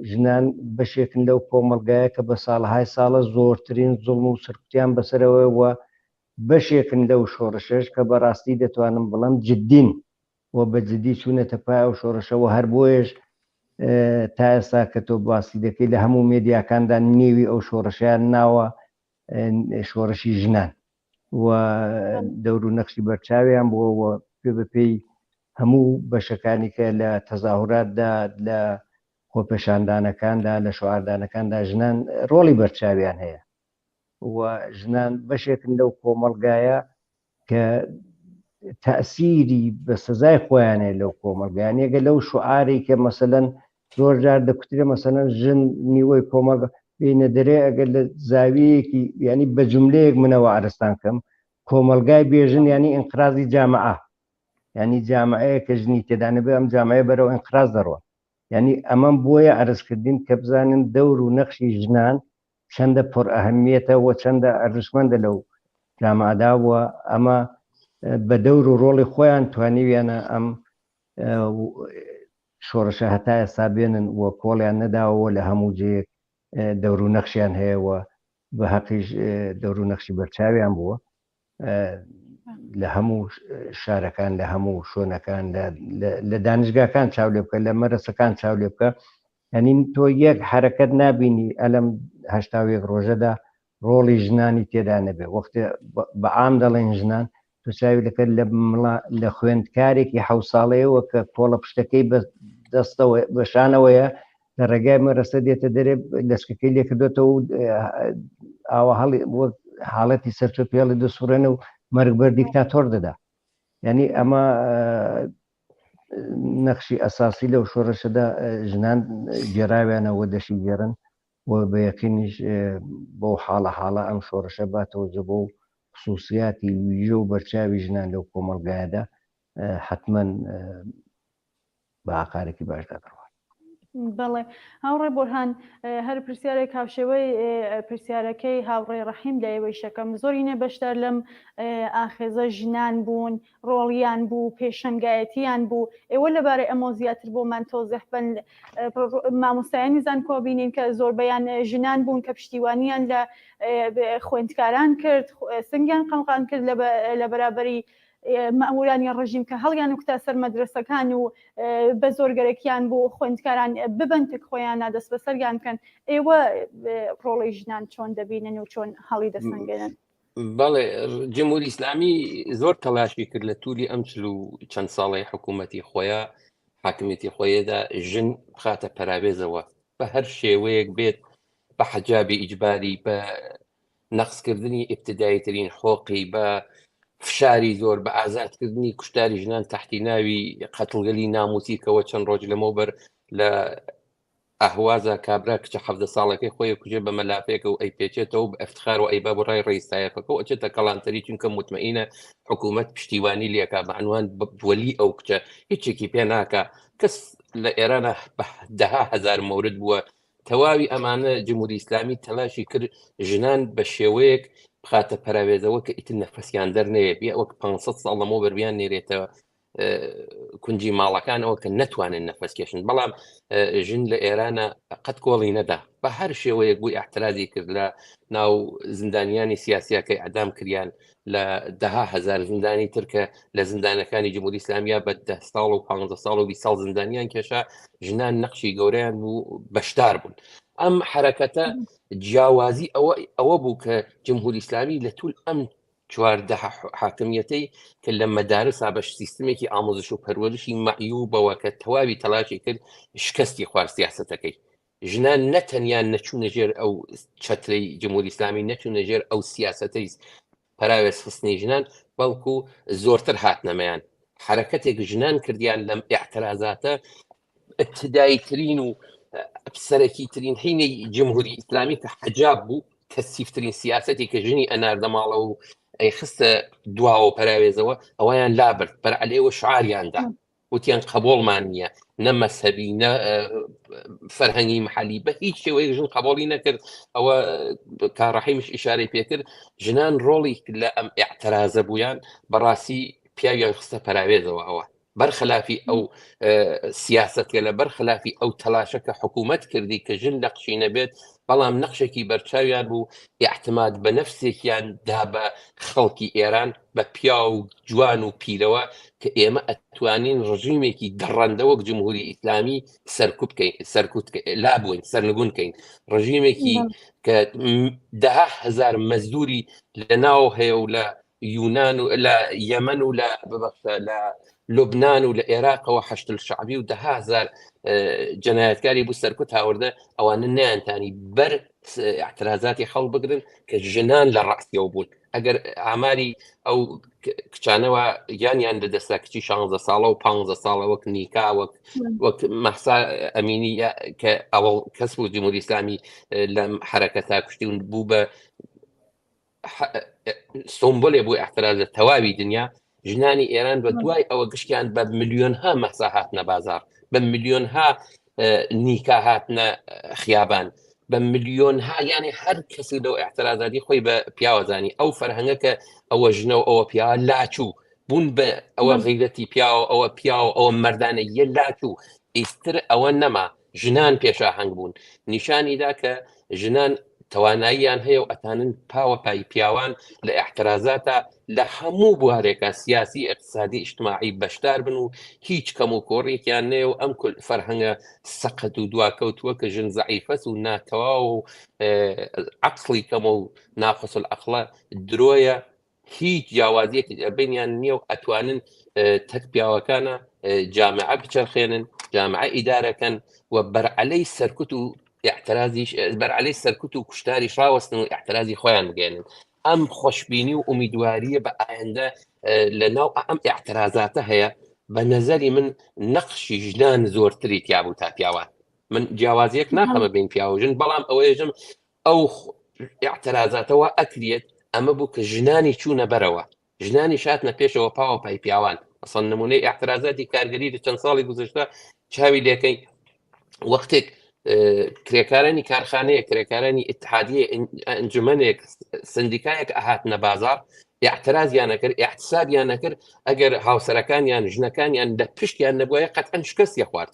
ژنان بەشێکن لەو کۆمەڵگایە کە بە ساڵەهای ساڵە زۆرترین زوڵم و سەرکوتیان بەسەرەوە و بەشێکن لەو شۆڕشەش کە بەڕاستی دەتوانم بڵێم جدین و بە جدی چوونەتە پای ئەو شۆڕشەوە هەر بۆیەش تا ئێستا کە تۆ باسی دەکەی لە هەموو مێدیاکاندا نێوی ئەو شۆڕشیان ناوە شۆڕشی ژنان و دەور و نەخشی بەرچاویان بووە و پێ بە پێی هەموو بەشەکانی کە لە تەزاهوراتدا لە خۆپێشاندانەکاندا لە شعاردانەکاندا ژنان ڕۆڵی بەرچاویان هەیە و ژنان بەشێکن لەو کۆمەڵگایە کە تەسیری بە سزای خۆیانێ لەو کۆمەڵگایانەگە لەو شعارێک کە مەسەلەن زۆر جار دەکوترێ مەسەلەن ژن نیوەی کۆمەڵگە. بینە دەرێ ئەگەر لە زاویەیەکی ینی بە جملەیەک منەوە عرستان کەم کۆمەلگای بێژن ینی ئینقرازی جامعە ینی جامعەیە کە ژنی تێدا نەبێ ئەم جامعەیە بەرەو ئینقراز دەڕوە یعنی ئەمەم بۆیە عرض کردین کە بزانن دەور و نەخشی ژنان چەندە پڕ ئەهمیەتە و چەندە ئەرزشمەندە لەو جامعەدا و ئەمە بە دەور و ڕۆڵی خۆیان توانیویانە ئەم شۆڕشە هەتا ئێستا بێنن و کۆڵیان نەداوە لە هەموو جێیەک دەور و نەخشیان هەیە و بە هەقیش دەور و نەخشی بەرچاویان بووە لە هەموو شارەکان لە هەموو شوێنەکان لە دانیشگاکان چاو لێ بکە لە مەرەسەکان چاو لێ بکە یعنی تۆ یەک حرەکەت نابینی ئەلم 81 ڕۆژەدا ڕۆڵی ژنانی تێدا نەبێ وەختێ بە عام دەڵێن ژنان تۆ چاوی لەکەر لە مڵا لە خوێندکارێکی حەو ساڵەیەوە کە کۆڵە پشتەکەی بە دەستەوە بە شانەوەیە لە ڕێگای مەرەسە دێتە دەرێ لەچکەکەی لێکردوێتەوە و ئاوا هەڵی وەک حاڵەتی سەرچۆ پێڵی دەسوڕێنە و مەرگ بەر دیکتاتۆر دەدا یعنی ئەمە نەخشی ئەساسی لەو شۆڕشەدا ژنان گێراویانەوە دەشی گێڕن و بە یەقینیش بەو حاڵە حاڵە ئەم شۆڕشە باتەوە بۆ خصوصیاتی ویژە و بەرچاوی ژنان لەو کۆمەڵگایەدا حتمما بە ئاقارێکی باشدا دەڕوات. بەڵێ هاوڕێ بۆرهان هەر پرسیارێک هاوشێوەی پرسیارەکەی هاوڕێ ڕەحیم لە ئێوەی شەکەم زۆرینە بەشدار لەم ئاخێزە ژنان بوون ڕۆڵیان بوو، پێشەنگایەتیان بوو، ئێوە لەبارەی ئەمەوە زیاتر بۆمان تۆزیح بەن، مامۆستایانی زانکۆ بینین کە زۆربەیان ژنان بوون کە پشتیوانیان لە خوێندکاران کرد، سنگیان قەڵغان کرد لە بەرابەری مەئموورانی ڕژیم کە هەڵیان کوتا سەر مەدرەسەکان و بە زۆر گەرەکیان بوو خوێندکاران ببەن تک خۆیان دەستبەسەریان بکەن، ئێوە ڕۆڵی ژنان چۆن دەبینن و چۆن هەڵی دەسەنگێنن؟ بەڵێ جمهوری ئیسلامی زۆر تەلاشی کرد لە تولی ئەم چل و چەند ساڵی حکوومەتی خۆیان حاکمیەتی خۆیدا ژن بخاتە پەراوێزەوە بە هەر شێوەیەک بێت بە حەجابی ئیجباری بە نەقسکردنی ئبتدایی ترین حۆقی بە فشاری زۆر بە ئازادکردنی کوشتاری ژنان تحتی ناوی قەتڵگەلی ناموسیکەوە چەند ڕۆژ لەمەوبەر لە ئەهوازا کابرا کچە 17 ساڵەکەی خۆی کوژێ بە مەلافێکە و ئەیپێچێتەوە بە ئەفتخار و ئەیبا بۆ ڕای ڕئیس تایەفەکە و ئەچێتە کەڵانتەری چونکە موتمەئینە حکوومەت پشتیوانی لێکا بە عنوان وەلی ئەو کچە هیچێکی پێ ناکا کەس لە ئێرانە بە دەها هەزار مورد بووە تەواوی ئەمانە جمهوری ئیسلامی تەلاشی کرد ژنان بە شێوەیەک بخاتە پەراوێزەوە کە ئیتر نەفەسیان دەرنەیە بیا وەک 500 ساڵ لەمەوبەر بیان نێرێتەوە کونجی ماڵەکانەوە کە نەتوانن نەفەس کێشن بەڵام ژن لە ئێرانە قەت کۆڵی نەدا بە هەر شێوەیەک بووی احترازی کرد لە ناو زیندانیانی سیاسیەکەی ئەدام کریان لە دەها هزار زیندانی ترکە لە زیندانەکانی جمهوری ئیسلامیا بە ده ساڵ و 15 ساڵ و 20 ساڵ زیندانیان کێشا ژنان نەقشی گەورەیان بوو بەشدار بوون ئەم حرەکەتە جیاوازی ئەوە ئەوە بوو کە جمهوری ئیسلامی لە طول ئەم 14 حاکمیەتەی کە لە مەدارسا بە سیستمێکی ئامۆزش و پەروەرشی مەعیوبەوە کە تەواوی تەلاشی کرد شکستی خوارد سیاسەتەکەی ژنان نە تەنیا نەچوونە ژێر ئەو چەترەی جمهوری ئیسلامی نەچوونە ژێر ئەو سیاسەتەی پەراوێز خستنی ژنان بەڵکو زۆرتر هاتنەمەیان حرەکەتێک ژنان کردیان لەم ئاعترازاتە ابتدایی ترین و سەرەکی ترین حینی جمهوری ئیسلامی کە حەجاب بوو کەسیفترین سیاسەتی کە ژنی ئەناردە ماڵەوە و ئەی خستە دواوە پەراوێزەوە ئەویان لابرد بەر عەلێوە شعاریاندا وتیان قبوڵمان نییە نە مەسەبی نە فەرهەنگی محلی بە هیچ شێوەیەک ژن قبوڵی نەکرد ئەوە کاڕەحیمش ئیشارەی پێکرد ژنان ڕۆڵی لە ئەم اعترازە بوویان بەڕاستی پیاویان خستە پەراوێزەوە ئەوە بەرخلافی ئەو سیاسەتە لە بەرخلافی ئەو تەلاشە کە حکوومەت کردی کە ژن نەقشی نەبێت بەڵام نەقشێکی بەرچاویان بوو اعتماد بە نەفسێکیان دا بە خەڵکی ئێران بە پیاو و جوان و پیرەوە کە ئێمە ئەتوانین ڕژیمێکی دڕەندە وەک جمهوری ئیسلامی سەرکوت بکەین سەرکوت لابووین سەرنگون کەین ڕژیمێکی کە دەها هەزار مەزدوری لە ناو هەیە و لە یونان و لە یەمەن و لە ببەخشە لە لوبناان و لە عێراقەوە حەشد شعبی و دەهزار جەنایەتکاری بوو سەرکوت هاوردە ئەوانە نیانتانی بەر اعترازاتی خەڵ بگرن کە ژنان لە ڕاستیەوە بوون ئەگەر ئاماری ئەو کچانەوە گیانیان لە دەستا کچی 16 ساڵە و 15 ساڵە وەک نیکا وەک وەک مەحسا ئەمینی کە ئەوە کەس بوو جمهوری ئیسلامی لەم حرەکەتا کوشتی و بوو بە سۆمبولێ بۆ احتراز لە تەواوی دنیا ژنانی ئێران بە دوای ئەوە گشتیان بە ملیۆنها مەحسا هاتنە بازار بە ملیۆنها نیکا هاتنە خیابان بە ملیۆنها یعنی هەر کەسی لەو احترازاتی خۆی بە پیاوەزانی ئەو فەرهەنگە کە ئەوە ژنە و ئەوە پیا لاچوو بوون بە ئەوە غیرەتی پیاوە ئەوە پیاوە ئەوە مردانە یە لاچوو ئیستر ئەوە نەما ژنان پێشاهەنگ بوون نیشانی دا کە ژنان تواناییان هەیە و ئەتانن پاوە پای پیاوان لە ئیعترازاتا لە هەموو بوارێکا سیاسی ئیقتسادی ئیجتماعی بەشدار بن و هیچ کەم و کۆڕێکیان نەیە و ئەم کول فەرهەنگە سەقەت و دواکەوتووە کە ژن زەعیفەس و ناتەواو و عەقڵی کەمە و ناقص العقلە درۆیە هیچ جیاوازیەکی بینیان نییە و ئەتوانن تەک پیاوەکانە جامعە بچەرخێنن جامعە ئیدارەکەن و بەرعەلەی سەرکوت و اعترازیش بەرعەلەی سەرکوت و کوشتاریش ڕاوەستن و اعترازی خۆیان بگەێنن ئەم خۆشببینی و ئومیدواریە بە ئایندە لە ناو ئەم اعترازاتە هەیە بە نظری من نەقشی ژنان زۆرتری تیابوو تا پیاوان من جیاوازیەک ناخەمە بین پیاوژن بەڵام ئەوەیەژم ئەو ئیعترازاتەوە ئەکرێت ئەمە بوو کە ژنانی چوونە بەرەوە ژنانی شاتنە پێشەوە پاوە پای پیاوان ئەسڵ نمونەی ئیعترازاتی کارگەری لە چەند ساڵی گوزشتە چاوی لەکەی وەختێک کرێکارانی کارخانەیە کرێکارانی ئتحادیە ئەنجومەنێک سندیکایەک ئەهاتنە بازار اعترازیان نەکرد احتسابیان نەکرد ئەگەر هاوسەرەکانیان ژنەکانیان لە پشتیان نەبووە قەتعەن شکستی خوارد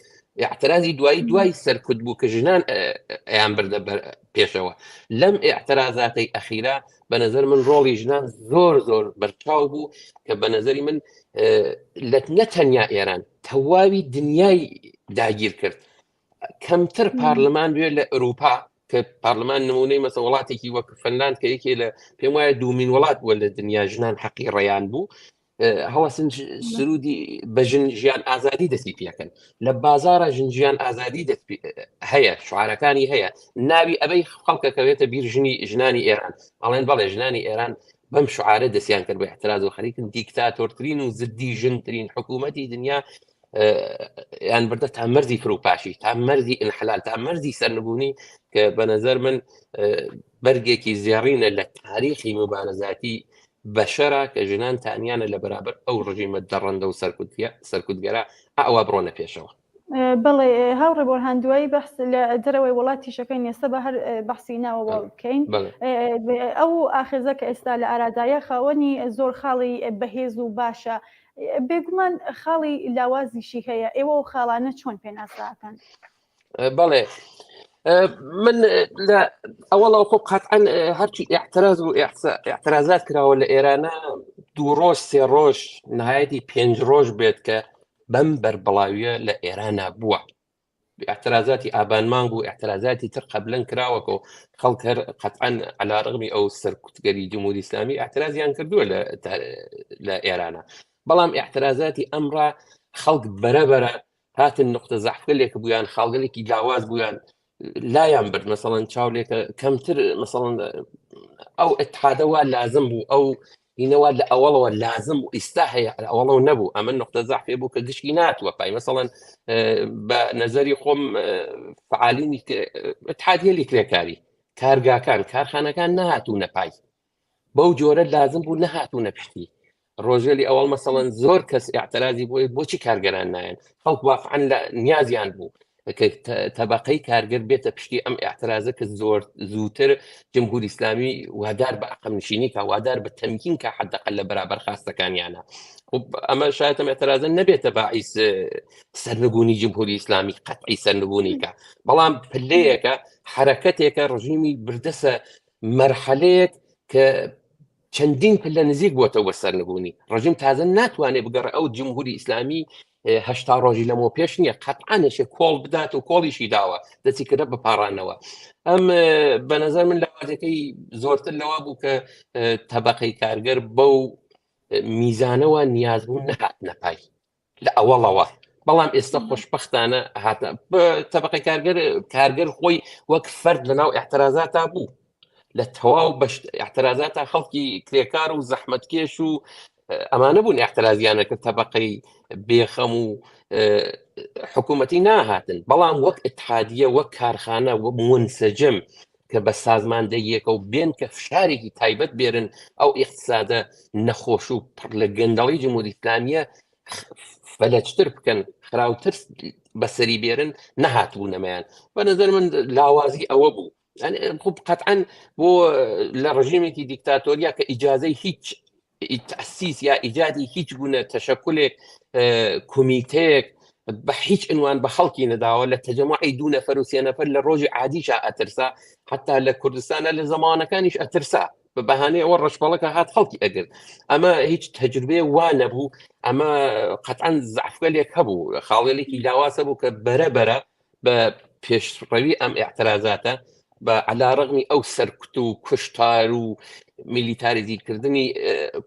اعترازی دوایی دوای سەرکوت بوو کە ژنان ئەیان بردە پێشەوە لەم اعترازاتەی ئەخیرا بە نظر من ڕۆڵی ژنان زۆر زۆر بەرچاو بوو کە بە نظری من لە نەتەنیا ئێران تەواوی دنیای داگیر کرد کەمتر پارلمان بێ لە ئەوروپا کە پارلمان نمونەی مەسە وڵاتێکی وەک فنلاند کە یەکێ لە پێم وایە دومین وڵات بووە لە دنیا ژنان حەقی ڕێیان بوو هەوەسن سرودی بە ژن ژیان ئازادی دەستی پێکەن لە بازارە ژن ژیان ئازادی دەست هەیە شعارەکانی هەیە ناوی ئەبەی خەڵکەکەوێتە بیر ژنی ژنانی ئێران ئەڵێن بەڵێ ژنانی ئێران بەم شعارە دەستیان کرد بە احتراز و خەریکن دیکتاتۆرترین و زدی ژنترین حکوومەتی دنیا یان بردە تا مەرزی فروپاشی تا مەرزی ئینحلال تا مەرزی سەرنگونی کە بە نظر من بەرگێکی زێڕینە لە تاریخی مبارزاتی بەشەرا کە ژنان تانیانە لە بەرابەر ئەو ڕژیمە دەڕەندە و سەرکوتگەرا ئەوە بڕۆنە پێشەوە. بەڵێ هاوڕێ بۆرهان دوایی بەحس لە دەرەوەی وڵاتیشەکەین ئێستا بە هەر بەحسی ناوەوە بکەین ئەو ئاخێزە کە ئێستا لە ئارادایە خاوەنی زۆر خاڵی بەهێز و باشە بێگومان خاڵی لاوازیشی هەیە ئێوە و خاڵانە چۆن پێناساکەن؟ بەڵێ من لە ئەوەڵەوە خۆ قەتعەن هەرچی اعتراز و اعترازات کراوە لە ئێرانە دوو ڕۆژ سێ ڕۆژ نهایەتی پێنج ڕۆژ بێت کە بەم بەربڵاویە لە ئێرانە بووە اعترازاتی ئابان مانگ و اعترازاتی تر قبلەن کراوەکە و خەڵک هەر قەتعەن علا رغمی ئەو سەرکوتگەری جمهوری ئیسلامی اعترازیان کردووە لە ئێرانە بەڵام اعترازاتی ئەمڕا خەڵک بەرەبەرە هاتن نقطە زەحفگەلێک بوویان خاڵگەلێکی لاواز بوویان لایان برد مەسەڵەن چاولێکە کەمتر مەسەڵەن ئەو اتحادەوە لازم بوو ئەو هینەوە لە ئەوەڵەوە لازم و ئیستا هەیە ئەوەڵەوە نەبوو ئەمە نقطە زەحفێ بوو کە گشتی ناتوە پای مەسەڵەن بە نظری خۆم فعالینی اتحادیە لی کرێکاری کارگاکان کارخانەکان نهاتوونە پای بەو جۆرە لازم بوو نەهاتوونە پشتی ڕۆژێلی ئەوەڵ مەسەڵەن زۆر کەس اعترازی بۆی بۆچی کارگەران نایەن خەڵک واقعا لە نیازیان بوو کە تەبقەی کارگەر بێتە پشتی ئەم اعترازە کە زۆر زووتر جمهوری ئیسلامی وادار بە عقم نشینی کە وادار بە تەمکین کە حدەقل لە بەرابەر خاستەکانیانە ئەمە شایەتم اعترازە نەبێتە باعیس سەرنگونی جمهوری ئیسلامی قەتعی سەرنگونی کە بەڵام پلەیەکە حرەکەتێکە ڕژیمی بردەسە مەرحەلەیەک کە چەندین پلە نزیک بووەتەوە بە سەرنگونی ڕژیم تازە ناتوانێت بگەڕێ ئەو جمهوری ئیسلامی. هەشتا ڕۆژی لەمەوە پێش نییە قەتعانێکێ کۆڵ بدات و کۆڵیشی داوە دەچی کردە بپارانەوە ئەم بە نظر من لاوازەکەی زۆرتر لەوە بوو کە تەبقەی کارگەر بەو میزانەوە نیازبوون نەهاتنە پای لە ئەوەڵەوە بەڵام ئێستا خۆشببختانە هاتە تەبقەی کارگەر کارگەر خۆی وەک فەرد لە ناو احترازاتا بوو لە تەواو بەش احترازاتا خەڵکی کرێکار و زەحمەتکێش و ئەمانە بوون احترازیانە کە تەبقەی بێخەم و حکوومەتی ناهاتن بەڵام وەک اتحادیە وەک کارخانە وەک منسەجم کە بە سازماندەییەکە و بێن کە فشارێکی تایبەت بێرن ئەو ئیقتسادە نەخۆش و پڕ لە گەندەڵی جمهوری ئیسلامیە فەلەجتر بکەن خراوتر بەسەری بێرن نەهاتبوو نەمایان بە نظر من لاوازی ئەوە بوو خب قەتعەن بۆ لە ڕژێمێکی دیکتاتۆریا کە ئیجازەی هیچ تەسیس یا ئیجادی هیچ گونە تەشەکولێک کومیتەیەک بە هیچ عنوان بە خەڵکی نەداوە لە تەجەمەعی دوو نەفەر و سێ نەفەر لە ڕۆژی عادیشا ئەترسا حتا لە کوردستانە لە زەمانەکانیش ئەترسا بە بەهانەی ئەوە ڕەشپەڵەکە هات خەڵکی ئەگرت ئەمە هیچ تەجروبێ وا نەبوو ئەمە قەتعەن زعفگەلێک هەبوو خاڵێکی لاوازە بوو کە بەرە بەرە بە پێشڕەوی ئەم ئیعترازاتە بە عەلا ڕەغمی ئەو سەرکوت و کوشتار و میلیتاریزیکردنی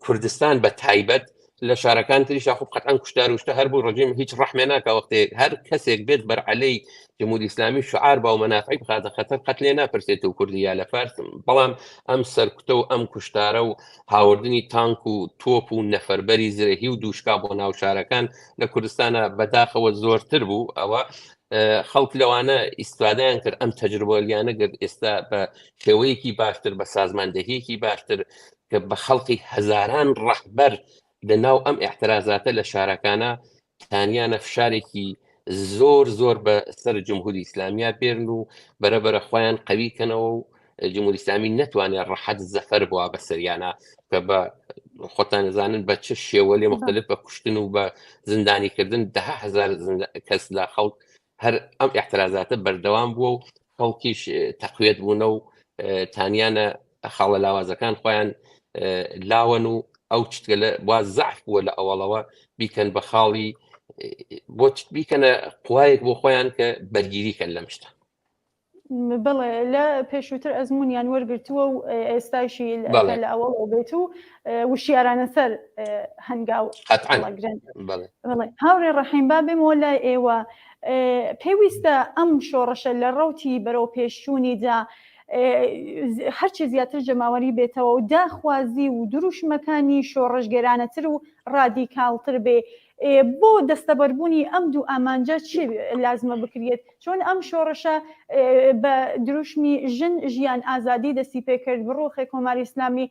کوردستان بە تایبەت لە شارەکان تریشا خۆ قەتعەن کوشتار و شتە هەر بوو ڕژیم هیچ ڕەحمێ ناکا وەختێ هەر کەسێک بێت بەر عەلەی جمهوری ئیسلامی شعار با و مەنافعی بخاتە خەتەر قەت لێ ناپرسێت و کوردی یا لە فارس بەڵام ئەم سەرکوتە و ئەم کوشتارە و هاوردنی تانک و تۆپ و نەفەربەری زرهی و دووشکا بۆ ناو شارەکان لە کوردستانە بەداخەوە زۆرتر بوو ئەوە خەڵک لەوانە ئیسفادەیان کرد ئەم تەجروبەلیانە گرت ئێستا بە شێوەیەکی باشتر بە سازماندەهیەکی باشتر کە بە خەڵکی هەزاران ڕەهبەر لە ناو ئەم احترازاتە لە شارەکانە تانیانە فشارێکی زۆر زۆر بە سەر جمهوری ئیسلامیا بێرن و بەرەبەرە خۆیان قوی کەنەوە و جمهوری ئیسلامی نەتوانێت ڕەحەت زەفەر بووە بە سەریانە کە بە خۆتان نەزانن بە چ شێوە لێ مختلف بە کوشتن و بە زیندانیکردن ده هزار کەس لە خەڵک هەر ئەم احترازاتە بەردەوام بووە و خەڵکیش تەقوێت بوونە و تانیانە خاڵە لاوازەکان خۆیان لاوەن و ئەو چتگە لە وا زەعف بووە لە ئەوەڵەوە بیکەن بە خاڵی بۆ بیکەنە قوایەک بۆ خۆیان کە بەرگیری کەن لەم شتە. بەڵێ لە پێشووتر ئەزمونیان وەرگرتووە و ئێستایشی لە ئەوەڵەوە بێت و وشیارانە سەر هەنگاو هەڵەگرن. هاوڕێ ڕەحیم با بێمەوە لای ئێوە پێویستە ئەم شۆڕشە لە ڕەوتی بەرەو پێشچوونیدا هەرچی زیاتر جەماوەری بێتەوە و داخوازی و دروشمەکانی شۆڕشگێرانەتر و ڕادیکاڵتر بێ بۆ دەستەبەربوونی ئەم دوو ئامانجە چی لازمە بکرێت چۆن ئەم شۆڕشە بە دروشمی ژن ژیان ئازادی دەستی پێکرد بڕوخێ کۆماری ئیسلامی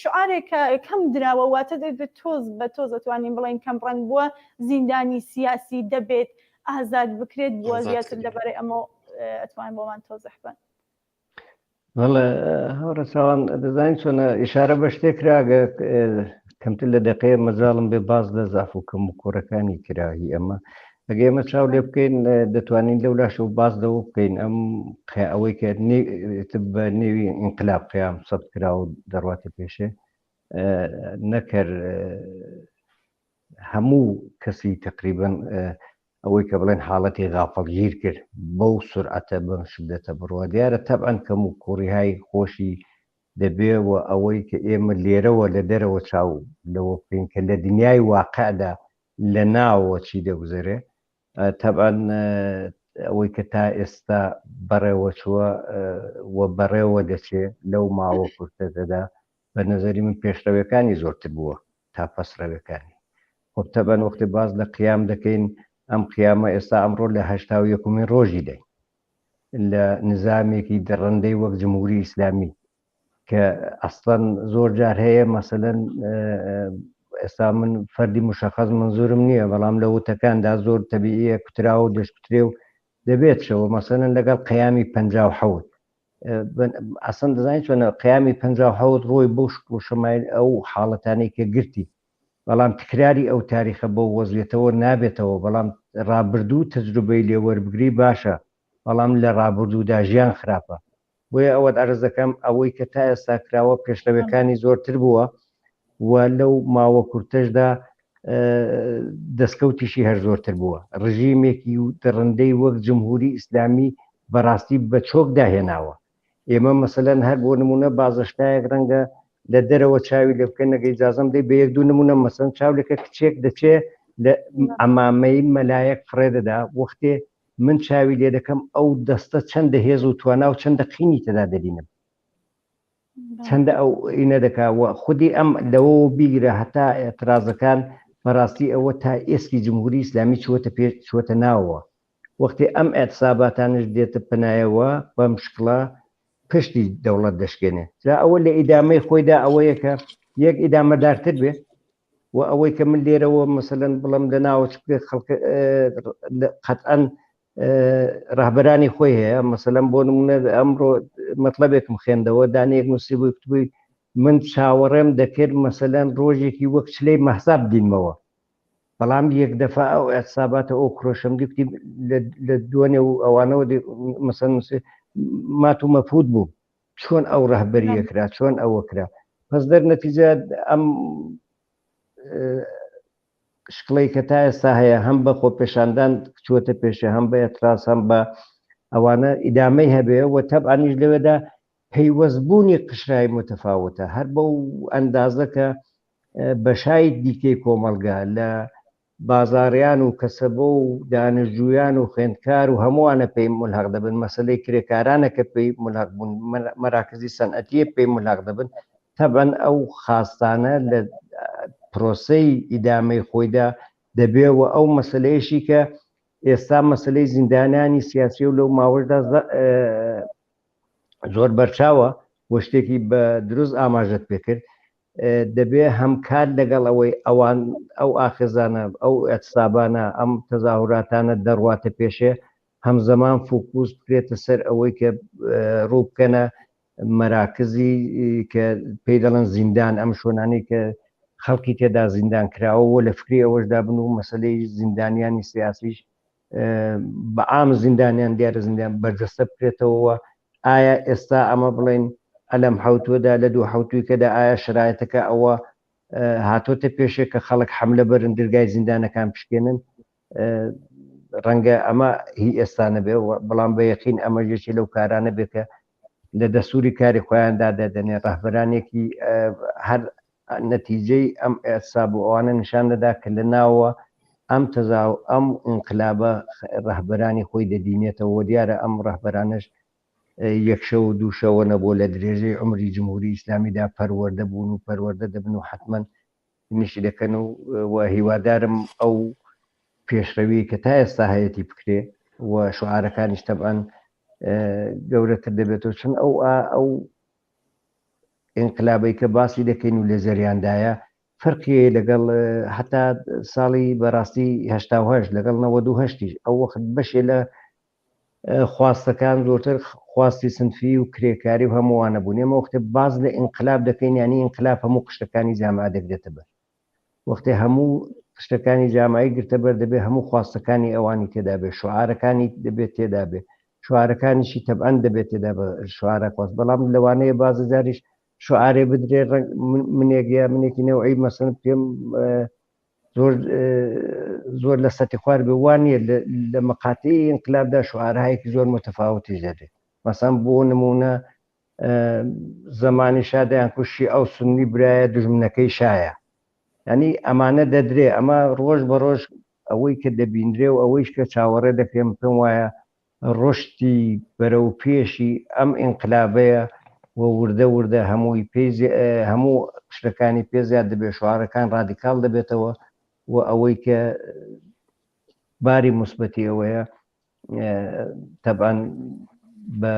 شعارێک کە کەم دراوە واتە تۆز بە تۆز ئەتوانین بڵێین کەم ڕەنگ بووە زیندانی سیاسی دەبێت ئازاد بکرێت بووە زیاتر لەبارەی ئەمە ئەتوان بۆمان تۆزح بن. بەڵێ هاوڕێ چاوان دەزانین چۆنە ئیشارە بە شتێک کراگە کەمتر لە دقەیە مەجاڵم بێ باز لە زاف و کەم و کوڕەکانی کراهی ئەمە ئەگە ئێمە چاو لێ بکەین دەتوانین لەو لاشەوە باز لەوە بکەین ئەم ئەوەی کە بە نێوی ئینقلاب قیام سەد کرا و دەڕاتە پێشێ نەکەر هەموو کەسی تقریبن ئەوەی کە بڵێن حاڵەتی غافڵگیر کرد بەو سورعەتە بەم شدەتە بڕوا دیارە تەبعەن کەم و کوڕیهای خۆشی دەبێ و ئەوەی کە ئێمە لێرەوە لە دەرەوە چاو لەوە بکەین کە لە دنیای واقعدا لە ناوەوە چی دەگوزەرێ تەبعەن ئەوەی کە تا ئێستا بەڕێوە چووە و بەڕێوە دەچێ لەو ماوە کورتەدا بە نەزەری من پێشڕەوێکانی زۆرتر بووە تا پەسڕەوێکانی. خۆ تەبعەن وەختێ باس لە قیام دەکەین ئەم قیامە ئێستا ئەمڕۆ لە هەشتاویەکمین ڕۆژی داین لە نزامێکی دڕندەی وەک جمهوری ئیسلامی کە ئەسڵەن زۆر جار هەیە مەسەلەن ئێستا من فەردی مشخص منزورم نییە بەڵام لە وتەکاندا زۆر تەبیعیە کوتراوە و دەشکوترێ و دەبێت شەوە مەسەلەن لەگەڵ قەیامی 57 ئەسڵەن دەزانین چۆنە قەیامی 57 ڕۆی بەو شکڵ و شەمایل ئەو حاڵەتانەی کە گرتی بەڵام تکراری ئەو تاریخە بەو وەزیەتەوە نابێتەوە بەڵام ڕابردوو تەجروبەی لێ وەربگری باشە بەڵام لە ڕابردوودا ژیان خراپە بۆیە ئەوەت عەرز دەکەم ئەوەی کە تا ئێستا کراوە پێشڕەوێکانی زۆرتر بووە و لەو ماوە کورتەشدا دەستکەوتیشی هەر زۆرتر بووە. ڕژیمێکی و دڕندەی وەک جمهوری ئیسلامی بەڕاستی بە چۆک داهێناوە. ئێمە مەسەلەن هەر بۆ نمونە بازەشتایەک ڕەنگە لە دەرەوە چاوی لێ بکەن نەگە ئیجازەم دەی بە یەک دوو نمونە مەسەن چاو لەکە کچێک دەچێ لە عەمامەی مەلایەک فڕێ دەدا وەختێ من چاوی لێ دەکەم ئەو دەستە چەندە هێز و توانا و چەندە قینی تێدا دەبینم چەندە ئەو ئینە دەکا و خودی ئەم لەوەوە بیگرە هەتا ئێترازەکان بەڕاستی ئەوە تا ئێسکی جمهوری ئیسلامی چووەتە پێ چووەتە ناوەوە وەختی ئەم ئێتساباتانش دێتە پەنایەوە بەم شکڵە پشتی دەوڵەت دەشکێنێ جا ئەوە لە ئیدامەی خۆیدا ئەوەیە کە یەک ئیدامەدارتر بێ و ئەوەی کە من لێرەوە مەسەلەن بڵم لە ناوە چ بکرێت خەڵک قەتئەن ڕەهبەرانی خۆی هەیە مەسەلەن بۆ نمونە ئەمڕۆ مەطلبێکم خوێندەوە دانەیەک نووسی بووی کتبووی من چاوەڕێم دەکرد مەسەلەن ڕۆژێکی وەک چلەی مەهسا بدینمەوە بەڵام یەک دەفع ئەو ئەحساباتە ئەو خرۆشم دیکتی لە دوێنێ و ئەوانەوە مەسەن مات و مەفوت بوو چۆن ئەو ڕەهبەریە کرا چۆن ئەوە کرا پس دەر نەتیجە ئەم شکڵی کە تا ئێستا هەیە هەم بە خۆپێشاندان چووەتە پێشێ هەم بە ئێتراز هەم بە ئەوانە ئیدامەی هەبێ و تەبعەنیش لەوێدا پەیوەستبوونی قشرای متەفاوتە هەر بەو ئەندازە کە بەشای دیکەی کۆمەڵگا لە بازاڕیان و کەسەبە و دانشجوویان و خوێندکار و هەمووانە پێی ملهەق دەبن، مەسەلەی کرێکارانە کە پێی ملهەق بوون، مەراکزی سەنعەتییە پێی ملهەق دەبن، تەبعەن ئەو خاستانە لە پرۆسەی ئیدامەی خۆیدا دەبێ و ئەو مەسەلەیەشی کە ئێستا مەسەلەی زیندانیانی سیاسیە و لەو ماوەشدا زۆر بەرچاوە و شتێکی بە دروست ئاماژەت پێکرد دەبێ هەمکار لەگەڵ ئەوەی ئەوان ئەو ئاخێزانە ئەو ئەتسابانە ئەم تەزاهوراتانە دەڕواتە پێشێ هەمزەمان فوکوس بکرێتە سەر ئەوەی کە ڕوو بکەنە مەراکزی کە پێی دەڵێن زیندان ئەم شوێنانەی کە خەڵکی تێدا زیندان کراوە و لە فکری ئەوەشدا بن و مەسلەی زیندانیانی سیاسیش بە عام زیندانیان دیارە زیندان بەرجەستە بکرێتەوە ئایا ئێستا ئەمە بڵێن ئەلەم حوتوەدا لە دوو حوتویکەدا ئایا شرایەتەکە ئەوە هاتۆتە پێشێک کە خەڵک حملە بەرن درگای زیندانەکان بشکێنن ڕەنگە ئەمە هی ئێستا نەبێ بەڵام بە یەقین ئەمە یەکێ لەو کارانە بێ کە لە دەستوری کاری خۆیاندا دەدەنێ ڕەهبەرانێکی هەر نەتیجەی ئەم ئێساب و ئەوانە نیشان دەدا کە لە ناوە ئەم تەزا و ئەم ئینقلابە ڕەهبەرانی خۆی دەبینێتەوە دیارە ئەم ڕەهبەرانەش یەک شەو و دوو شەوە نەبووە لە درێژەی عومری جمهوری ئیسلامیدا پەروەردە بوون و پەروەردە دەبن و حەتمەن نیشی دەکەن و و هیوادارم ئەو پێشڕەوی کە تا ئێستا هەیەتی بکرێ و شعارەکانیش تەبعەن گەورەتر دەبێتەوە چون ئەو ئەو ئینقلابەی کە باسی دەکەین و لە جەریاندایە فەرقی هەیە لەگەڵ حتا ساڵی بەڕاستی هەشتا و هەشت لەگەڵ 98یش ئەو وەخت بەشێ لە خواستەکان زۆرتر خواستی سنفی و کرێکاری و هەمووانە بوون ئێمە وەختێ باز لە ئینقلاب دەکەین یانی ئینقلاب هەموو قشتەکانی جامعە دەگرێتە بەر وەختێ هەموو قشتەکانی جامعی گرتە بەر دەبێ هەموو خواستەکانی ئەوانی تێدا بێ شعارەکانی دەبێت تێدا بێ شعارەکانیشی تەبعەن دەبێت تێدا بە شعارە خواست بەڵام لەوانەیە بازە جاریش شعارێ بدرێ ڕەنگ منێک یا منێکی نەوعی مەسەن پێم زۆر زۆر لە سەتی خوار بێ وان نییە لە مەقاتی ئینقلابدا شعارهایەکی زۆر متفاوتیش دەبێت مەسەن بۆ نمونە زەمانی شا دەیان کوشی ئەو سنی برایە دژمنەکەی شایە ینی ئەمانە دەدرێ ئەمە ڕۆژ بە ڕۆژ ئەوەی کە دەبینرێ و ئەوەیش کە چاوەڕێ دەکرێن پێم وایە ڕۆشتی بەرەو پێشی ئەم ئینقلابەیە و وردە وردە هەمووی پێ هەموو قشرەکانی پێ زیاد دەبێت شعارەکان ڕادیکاڵ دەبێتەوە و ئەوەی کە باری موسبەتی ئەوەیە تەبعەن بە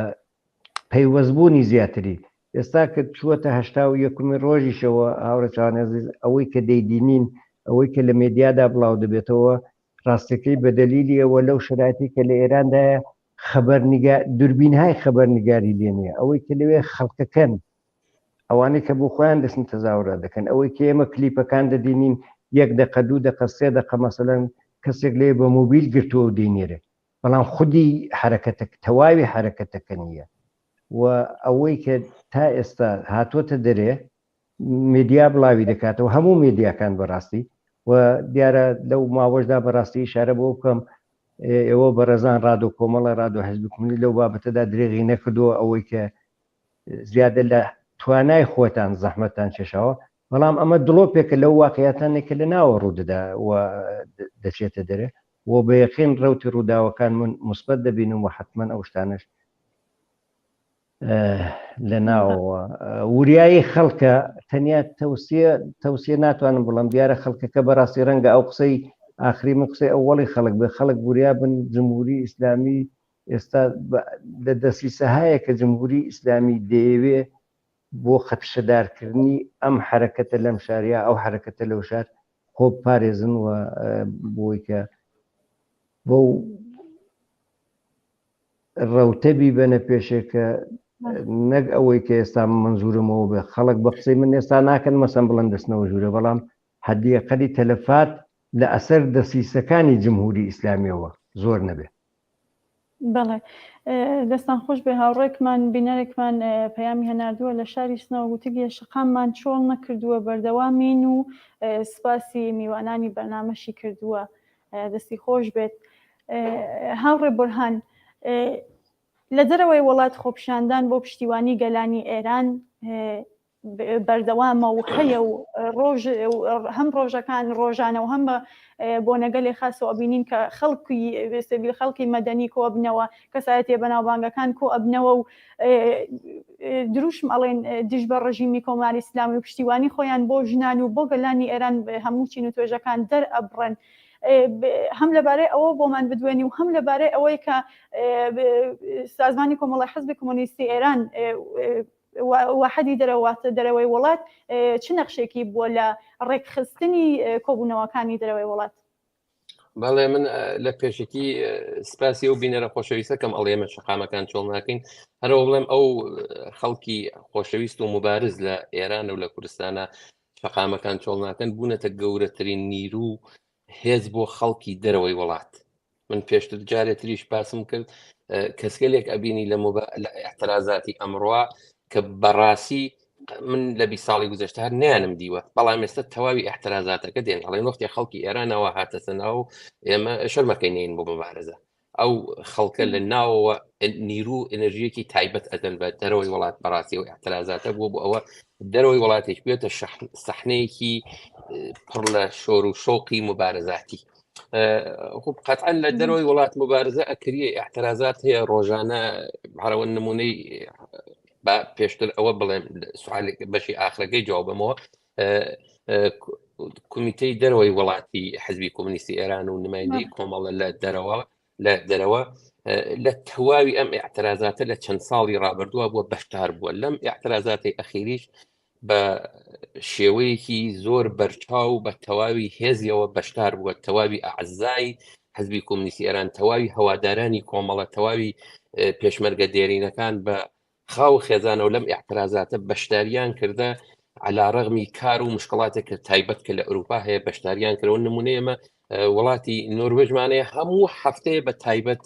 پەیوەستبوونی زیاتری ئێستا کە چووەتە هەشتا و یەکمی ڕۆژیشەوە هاوڕێ چاوان عەزیز ئەوەی کە دەیبینین ئەوەی کە لە مێدیادا بڵاو دەبێتەوە ڕاستەکەی بە دەلیلی ئەوە لەو شەرایتی کە لە ئێراندایە خەبەرنگا دوربینهای خەبەرنگاری لێ نییە ئەوەی کە لەوێ خەڵکەکەن ئەوانەی کە بۆ خۆیان دەچن تەزاورات دەکەن ئەوەی کە ئێمە کلیپەکان دەبینین یەک دەقە دوو دەقە سێ دەقە مەسەلەن کەسێک لێ بە مۆبیل گرتووە و دەینێرێ بەڵام خودی حەرەکەتە تەواوی حەرەکەتەکە نییە و ئەوەی کە تا ئێستا هاتۆتە دەرێ مێدیا بڵاوی دەکاتەوە هەموو مێدیاکان بەڕاستی. و دیارە لەو ماوەشدا بەڕاستی ئیشارە بۆ بکەم ئێوە بەڕێزان ڕادۆ کۆمەڵە ڕادۆ حزبی کۆمۆنی لەو بابەتەدا درێغی نەکردووە ئەوەی کە زیادە لە توانای خۆتان زەحمەتتان کێشاوە بەڵام ئەمە دڵۆپێکە لەو واقعیاتانێک کە لە ناوە ڕوودەدا و دەچێتە دەرێ و بە یەقین ڕەوتی ڕووداوەکان من موسبەت دەبینم و حەتمەن ئەو شتانەش لە ناوەوە وریایی خەڵکە تەنیا تەوسیە تەوسیە ناتوانم بڵم دیارە خەڵکەکە بەڕاستی ڕەنگە ئەو قسەی ئاخری من قسەی ئەوەڵی خەڵک بێ خەڵک وریا بن جمهوری ئیسلامی ئێستا لە دەسیسەهایە کە جمهوری ئیسلامی دەیەوێ بۆ خەتشەدارکردنی ئەم حرەکەتە لەم شار یا ئەو حرەکەتە لەو شار خۆ بپارێزن و بۆی کە بەو ڕەوتە بیبەنە پێشێ کە نەک ئەوەی کە ئێستا منزورمەوە بێ خەڵک بە قسەی من ئێستا ناکەن مەسەن بڵند دەستنەوە ژوورە بەڵام حەدیەقەلی تەلەفات لە ئەسەر دەسیسەکانی جمهوری ئیسلامیەوە زۆر نەبێ. بەڵێ دەستان خۆش بێ هاوڕێکمان بینەرێکمان پەیامی هەناردووە لە شاری سنەوە گوتگیە شەقاممان چۆڵ نەکردووە بەردەوامین و سپاسی میوانانی بەرنامەشی کردووە دەستی خۆش بێت هاوڕێ بورهان لە دەرەوەی وڵات خۆپیشاندان بۆ پشتیوانی گەلانی ئێران بەردەوامە و هەیە و ڕۆژ هەم ڕۆژەکان ڕۆژانە و هەم بە بۆنەگەلێ خاس و ئەبینین کە خەڵکی سڤیل خەڵکی مەدەنی کۆ ئەبنەوە کەسایەتیە بەناوبانگەکان کۆ ئەبنەوە و دروشم ئەڵێن دژ بە ڕژیمی کۆماری ئیسلامی و پشتیوانی خۆیان بۆ ژنان و بۆ گەلانی ئێران هەموو چین و توێژەکان دەرئەبڕن. هەم لەبارەی ئەوە بۆمان بدوێنی و هەم لەبارەی ئەوەی کە سازمانی کۆمەڵی حزبی کۆمۆنیستی ئێران واحدی دەرەوە دەرەوەی وڵات چ نەخشێکی بووە لە ڕێکخستنی کۆبوونەوەکانی دەرەوەی وڵات؟ بەڵێ من لە پێشەکی سپاسی ئەو بینەرە خۆشەویستەکەم ئەڵێ ئێمە شەقامەکان چۆڵ ناکەین هەرەوە بڵێم ئەو خەڵکی خۆشەویست و مبارز لە ئێران و لە کوردستانە شەقامەکان چۆڵ ناکەن بوونەتە گەورەترین نیرو هێز بۆ خەڵکی دەرەوەی وڵات من پێشتر جارێ تریش باسم کرد کەسگەلێک ئەبینی لە لە احترازاتی ئەمڕوا کە بەڕاستی من لە بی ساڵی گوزەشتە هەر نیانم دیوە بەڵام ئێستا تەواوی احترازاتەکە دێن ئەڵێن وەختی خەڵکی ئێرانەوە هاتەسە ناو ئێمە شەرمەکەی نین بۆ مبارزە ئەو خەڵکە لە ناوەوە نیرو ئەنرژیەکی تایبەت ئەدەن بە دەرەوەی وڵات بەڕاستی و احترازاتە بووە بۆ ئەوە دەرەوەی وڵاتێک بێتە سەحنەیەکی پڕ لە شۆر و شۆقی مبارزاتی خب قەتعەن لە دەرەوەی وڵات مبارزە ئەکریە احترازات هەیە ڕۆژانە هەرەوە نمونەی با پێشتر ئەوە بڵێم سوالێک بەشی ئاخرەکەی جواب بەمەوە کومیتەی دەرەوەی وڵاتی حزبی کۆمنیستی ئێران و نمایندەی کۆمەڵە لە دەرەوە لە دەرەوە لە تەواوی ئەم اعترازاتە لە چەند ساڵی ڕابردووە بووە بەشدار بووە لەم اعترازاتی ئەخیریش بە شێوەیەکی زۆر بەرچاو بە تەواوی هێزیەوە بەشدار بووە تەواوی ئەعزای حزبی کۆمنیستی ئێران تەواوی هەوادارانی کۆمەڵە تەواوی پێشمەرگە دێرینەکان بە خاو خێزانەوە لەم اعترازاتە بەشداریان کردە علا ڕغمی کار و مشکڵاتێک کە تایبەت کە لە ئەوروپا هەیە بەشداریان کردەوە نمونەی ئێمە وڵاتی نۆروێژمانەیە هەموو هەفتەیە بە تایبەت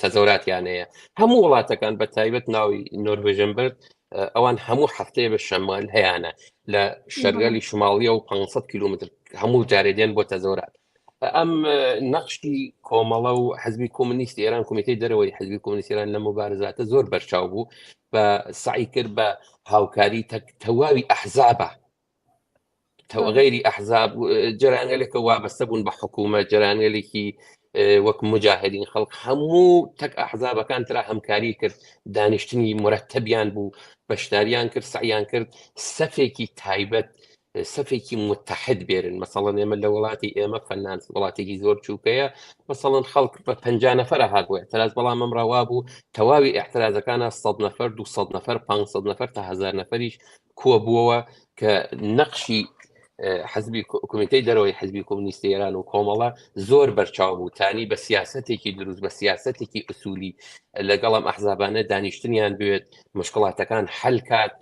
تەزەوراتیان هەیە هەموو وڵاتەکان بە تایبەت ناوی نۆروێژم برد ئەوان هەموو هەفتەیە بە شەمال هەیەە لە شەرگەلی شماڵیە و 500 کیلومتر هەموو جارێ دێن بۆ تەزەورات ئەم نەخشی کۆمەڵە و حزبی کۆمنیست ئێران کۆمیتەی دەرەوەی حزبی کۆمنیست ئێران لە مبارزاتە زۆر بەرچاو بوو بە سعی کرد بە هاوکاری تەواوی ئەحزابە غەیری ئەحزاب جەرانگەلێکە وابەستە بوون بە حکوومەت جەرانگەلێکی وەک مجاهدین خەڵک هەموو تەک ئەحزابەکان ترا هەمکاری کرد دانیشتنی مرەتەبیان بوو بەشداریان کرد سعیان کرد سەفێکی تایبەت سەفێکی متحد بێرن مەسەڵەن ئێمە لە وڵاتی ئێمە فەنان وڵاتێکی زۆر چووکەیە مەسەڵەن خەڵک بە پ نەفرە هات بۆ اعتراض بەڵام ئەم ڕەوا بوو تەواوی اعترازەکانە 100 نەفەر 200 نەفەر 500 نەفەر تا هزار نەفەریش کۆ بووەوە کە نەقشی حزبی کۆمیتەی دەرەوەی حزبی کۆمنیستی ئێران و کۆمەڵە زۆر بەرچاو بوو تانی بە سیاستێکی دروست بە سیاستێکی ئوسولی لەگەڵم ئەحزابانە دانیشتنیان بوێت مشکڵاتەکان حل کات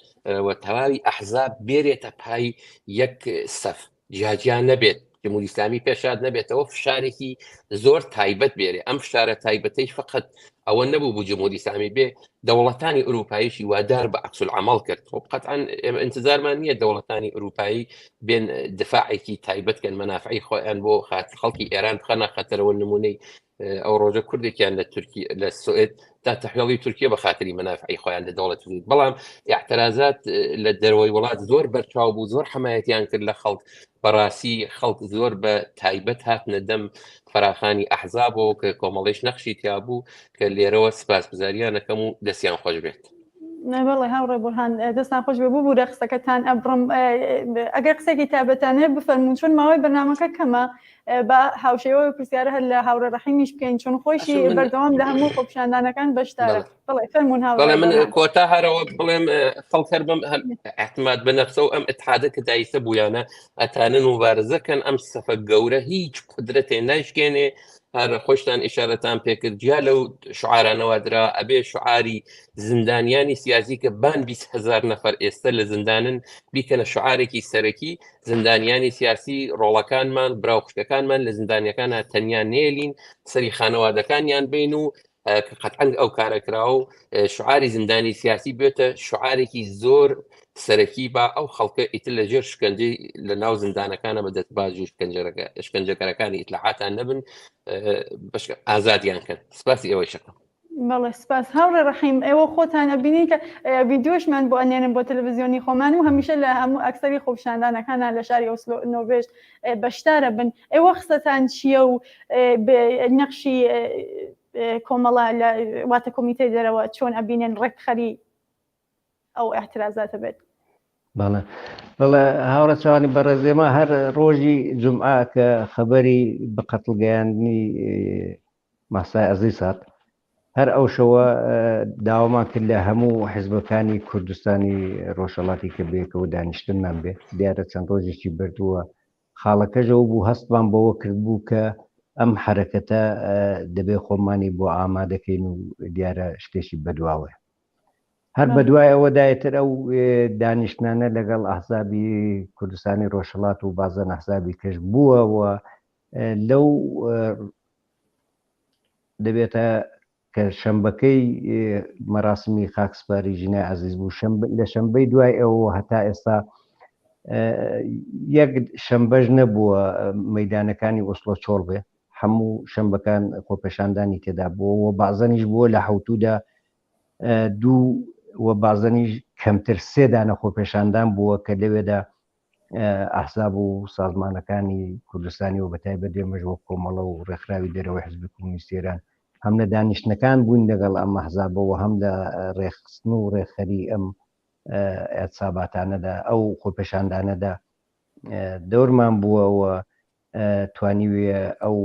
و تەواوی ئەحزاب بێرێتە پای یەک سەف جیاجیا نەبێت جمهوری ئیسلامی پێشاد نەبێتەوە فشارێکی زۆر تایبەت بێرێ ئەم فشارە تایبەتەی فقط. ئەوە نەبوو بوو جمهوری ئیسلامی بێ دەوڵەتانی ئەوروپاییشی وادار بە عکس العمل کرد. خب قطعا ئێمە انتظارمان نییە دەوڵەتانی ئەوروپایی بێن دفاعێکی تایبەت کەن مەنافعی خۆیان بۆ خاتر خەڵکی ئێران بخەنە خەتەرەوە. نمونەی ئەو ڕۆژە کوردێکیان لە تورکی لە سوئد تا تەحویڵی تورکیە بە خاتری مەنافعی خۆیان لە دەوڵەت سوئد. بەڵام اعترازات لە دەرەوەی وڵات زۆر بەرچاو بوو، زۆر حمایەتیان کرد لە خەڵک. بەڕاستی خەڵک زۆر بە تایبەت هاتنە دەم فراخانی ئەحزابەوە کە کۆمەڵیش نەخشی تیا بوو کە لێرەوە سپاسگوزاریانەکەم و دەستیان خۆش بێت. بەڵێ هاوڕێ بورهان دەستان خۆش بێ ببوورە قسەکەتان ئەبڕم ئەگەر قسێکی تایبەتان هەیە بفەرموون چون ماوەی بەرنامەکە کەمە با هاوشێوە پرسیارە هەر لە هاوڕێ ڕەحیمیش بکەین چون خۆیشی بەردەوام لە هەموو خۆپیشاندانەکان بەشدارە. بەڵێ فەرموون هاوڕێ بەڵێ من کۆتا هەرەوە بڵێم خەڵک هەر بەم اعتماد بە نەفسە و ئەم اتحادە کە دایسە بوویانە ئەتانن مبارزەکەن ئەم سەفە گەورە هیچ قدرەتێ نایشکێنێ. هەر خۆشتان ئشارەتان پێکرد جیا لەو شعارانەوە درا ئەبێ شعاری زیندانیانی سیاسی کە بان 20هزار نەفەر ئێستا لە زیندانن بیکەنە شعارێکی سەرەکی. زیندانیانی سیاسی ڕۆڵەکانمان برا و خوشکەکانمان لە زیندانیەکانە تەنیا نێلین، سەری خانەوادەکانیان بین و کە قەتعەن ئەو کارە کرا و شعاری زیندانی سیاسی بێتە شعارێکی زۆر سەرەکی با ئەو خەڵکە ئیتر لە ژێر شکنجەی لە ناو زیندانەکانە بە دەستباز و شکنجەکەرەکانی ئیتلاعاتان نەبن، بەش ئازادیان کەن. سپاسی ئێوەی شەکەم. بەڵێ سپاس هاوڕێ ڕەحیم. ئێوە خۆتان ئەبینین کە ڤیدیۆشمان بۆ ئەنێرن بۆ تەلەڤیزیۆنی خۆمان و هەمیشە لە هەموو ئەکسەری خۆپیشاندانەکانە لە شاری ئۆسلۆ نۆرڤێژ بەشدارە بن. ئێوە قسەتان چییە و نەخشی کۆمەڵە لە واتە کۆمیتەی دەرەوە چۆن ئەبینن ڕێکخەری ئەو اعترازاتە بێت؟ بەڵێ بەڵێ هاوڕێ چاوانی بەڕێز، ئێمە هەر ڕۆژی جومعە کە خەبەری بە قەتڵ گەیاندنی مەهسای عەزیز هات، هەر ئەو شەوە داوامان کرد لە هەموو حیزبەکانی کوردستانی ڕۆژهەڵاتی کە بەیەکەوە دانیشتنمان بێ. دیارە چەند ڕۆژێکی بردووە، خاڵەکەش ئەوە بوو هەستمان بەوە کردبوو کە ئەم حەرەکەتە دەبێ خۆمانی بۆ ئامادەکەین و دیارە شتێکی بەدواوەیە. هەر بەدوای ئەوەدا ئیتر ئەو دانیشتنانە لەگەڵ ئەحزابی کوردستانی ڕۆژهەڵات و بازەن ئەحزابی کەش بووە و لەو دەبێتە کە شەمبەکەی مەراسمی خاکسپاری ژینای عەزیز بوو، لە شەمبەی دوای ئەوە هەتا ئێستا یەک شەمبەش نەبووە مەدانەکانی ئۆسلۆ چۆڵ بێ، هەموو شەمبەکان خۆپێشاندانی تێدا بووە و بازەنیش بووە لە حوتودا دوو و بازەنیش کەمتر سێ دانە خۆپێشاندان بووە کە لەوێدا ئەحزاب و سازمانەکانی کوردستانی و بەتایبەت ئێمەش وەک کۆمەڵە و ڕێکخراوی دەرەوەی حزبی کۆمۆنیستی ئێران هەم لە دانیشتنەکان بووین لەگەڵ ئەم ئەحزابە و هەم لە ڕێکخستن و ڕێکخەری ئەم ئەتساباتانەدا ئەو خۆپێشاندانەدا دەورمان بووە و توانیویە ئەو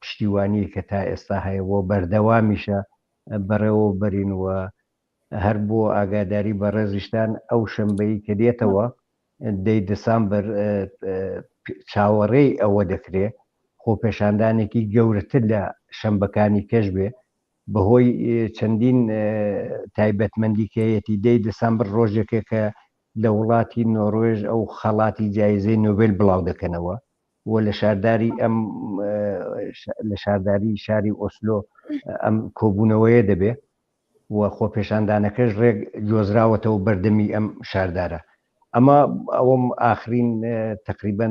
پشتیوانی کە تا ئێستا هەیە و بەردەوامیشە بەڕێوە بەرین و هەر بۆ ئاگاداری بەڕێزیشتان ئەو شەمبەی کە دێتەوە دەی دسامبر چاوەڕێی ئەوە دەکرێ خۆپێشاندانێکی گەورەتر لە شەمبەکانی کەش بێ بەهۆی چەندین تایبەتمەندی کە هەیەتی. دەی دسامبر ڕۆژێکە کە لە وڵاتی نۆروێژ ئەو خەڵاتی جایزەی نۆبێل بڵاو دەکەنەوە و لە شارداری ئەم لە شارداری شاری ئۆسلۆ ئەم کۆبوونەوەیە دەبێ و خۆپێشاندانەکەش ڕێک گۆزراوەتەوە بەردەمی ئەم شاردارە. ئەمە ئەوەم ئاخرین تقریبا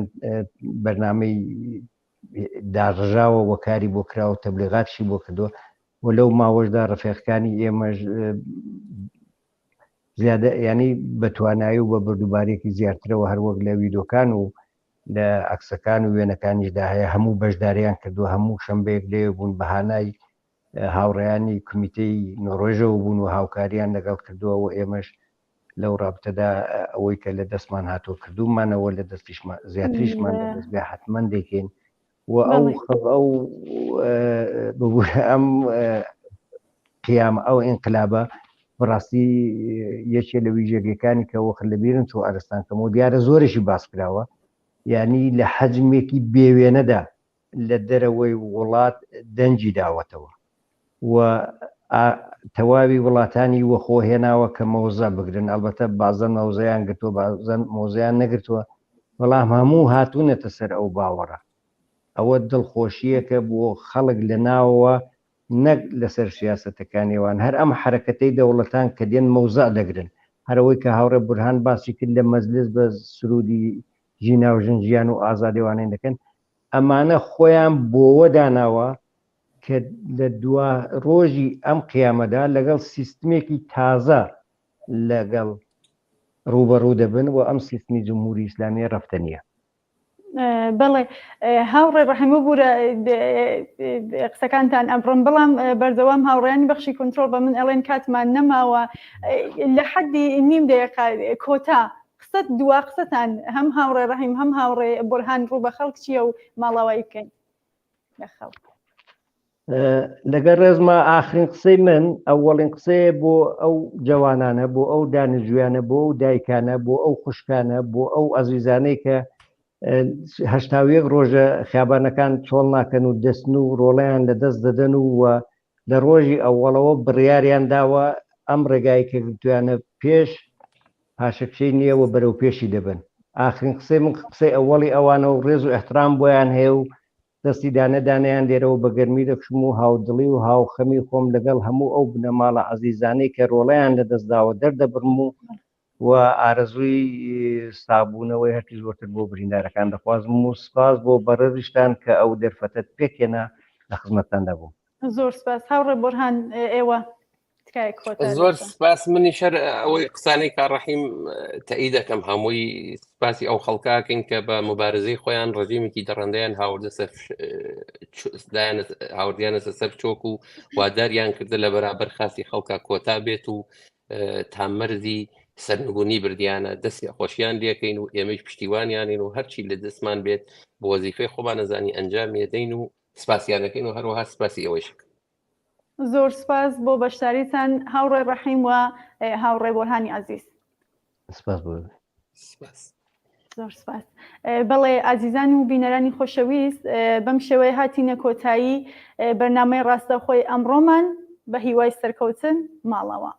بەرنامەی داڕژاوە وەکاری بۆ کراوە تەبلیغاتشی بۆ کردووە و لەو ماوەشدا ڕفێقەکانی ئێمەش زیادە ینی بە توانایی و بە بردوبارێکی زیاترەوە هەروەک لە ویدۆکان و لە عەکسەکان و وێنەکانیشدا هەیە هەموو بەشداریان کردووە، هەموو شەمبەیەک لەوێ بوون بە هانای هاوڕێیانی کومیتەی نۆڕۆژەوە بوون و هاوکاریان لەگەڵ کردووە و ئێمەش لەو ڕابتەدا ئەوەی کە لە دەستمان هاتووە کردوومانەوە لە دەستیشمان زیاتریشمان لە دەست بێ حتمما دەیکەین و ئەو ئەو ببوورە ئەم قیام ئەو ئینقلابە بەڕاستی یەکێ لە ویژەگەکانی کە وەخت لە بیرم چوو ئەرستان کەم و دیارە زۆرێکی باس کراوە یعنی لە حەجمێکی بێوێنەدا لە دەرەوەی وڵات دەنگی داوەتەوە و تەواوی وڵاتانی وەخۆ هێناوە کە مەوزە بگرن ئەلبەتە بازە مەوزەیان گرتووە بازەن مۆزەیان نەگرتووە بەڵام هەموو هاتوونەتە سەر ئەو باوەڕە ئەوە دڵخۆشییەکە بۆ خەڵک لە ناوەوە. نەک لەسەر سیاسەتەکانیوان هەر ئەم حەرەکەتەی دەوڵەتان کە دێن مەوزع دەگرن هەرەوەی کە هاوڕێ بورهان باسی کرد لە مەجلس بە سرودی ژینا و ژن ژیان و ئازادیوانەی دەکەن ئەمانە خۆیان بۆوە داناوە کە لە دوا ڕۆژی ئەم قیامەدا لەگەڵ سیستمێکی تازە لەگەڵ ڕووبەڕوو دەبن و ئەم سیستمی جمهوری ئیسلامیە ڕەفتە نییە. بەڵێ هاوڕێ ڕەحیم ببوورە قسەکانتان ئەبڕم بەڵام بەردەوام هاوڕێیانی بەخشی کۆنترۆڵ بە من ئەڵێن کاتمان نەماوە لە حەدی نیم دەیقە کۆتا قسەت دوا قسەتان هەم هاوڕێ ڕەحیم هەم هاوڕێ بورهان ڕوو بە خەڵک چییە و ماڵاوایی بکەین لە خەڵک. لەگەڵ ڕێزما ئاخرین قسەی من ئەوەڵین قسەیە بۆ ئەو جەوانانە بۆ ئەو دانیشجویانە بۆ ئەو دایکانە بۆ ئەو خوشکانە بۆ ئەو ئەزیزانەی کە 81 ڕۆژە خیابانەکان چۆڵ ناکەن و دەستن و ڕۆڵیان لە دەست دەدەن و و لە ڕۆژی ئەوەڵەوە بڕیاریان داوە ئەم ڕێگای کە گرتویانە پێش پاشەکشەی نییە و بەرەو پێشی دەبن ئاخرین قسەی من قسەی ئەوەڵی ئەوانە و ڕێز و احترام بۆیان هەیە و دەستی دانە دانەیان لێرەوە بە گەرمی دەکوشم و هاودڵی و هاوخەمی خۆم لەگەڵ هەموو ئەو بنەماڵە عەزیزانەی کە ڕۆڵەیان لەدەست داوە دەردەبڕم و و ئارەزووی ساغبوونەوەی هەرچی زۆرتر بۆ بریندارەکان دەخوازم و سپاس بۆ بەڕێزیشتان کە ئەو دەرفەتەت پێکهێنا لە خزمەتتاندا بووم. زۆر سپاس هاوڕێ بۆرهان ئێوە تکایە کۆتا زۆر سپاس منی شەر ئەوەی قسانەی کاڕەحیم تەئی دەکەم هەمووی سپاسی ئەو خەڵکاکەین کە بە مبارزەی خۆیان ڕژیمێکی دەڕندەیان هاوردە سەر هاوردیانە سەر چۆک و واداریان کردە لە بەرابەر خاسی خەڵکە کۆتا بێت و تا مەرزی سەرنگونی بردیانە دەستی خۆشیان لەکەین و ئێمەش پشتیوانیانین و هەرچی لە دەستمان بێت بۆ وەزیفەی خۆمانەزانی ئەنجام یەدەین و سپاسیانەکەین و هەروەها سپاسی ئەوەیش زۆر سپاس بۆ بەشداریتان هاوڕێ ڕەحیم و هاوڕێ بۆرهانی عزیز. سپاس بۆ سپاس. زۆر سپاس. بەڵێ ئازیزان و بینەرانی خۆشەویست بەم شێوەیە هاتینە کۆتایی بەرنامەی ڕاستەوخۆی ئەمڕۆمان بە هیوای سەرکەوتن ماڵەوە.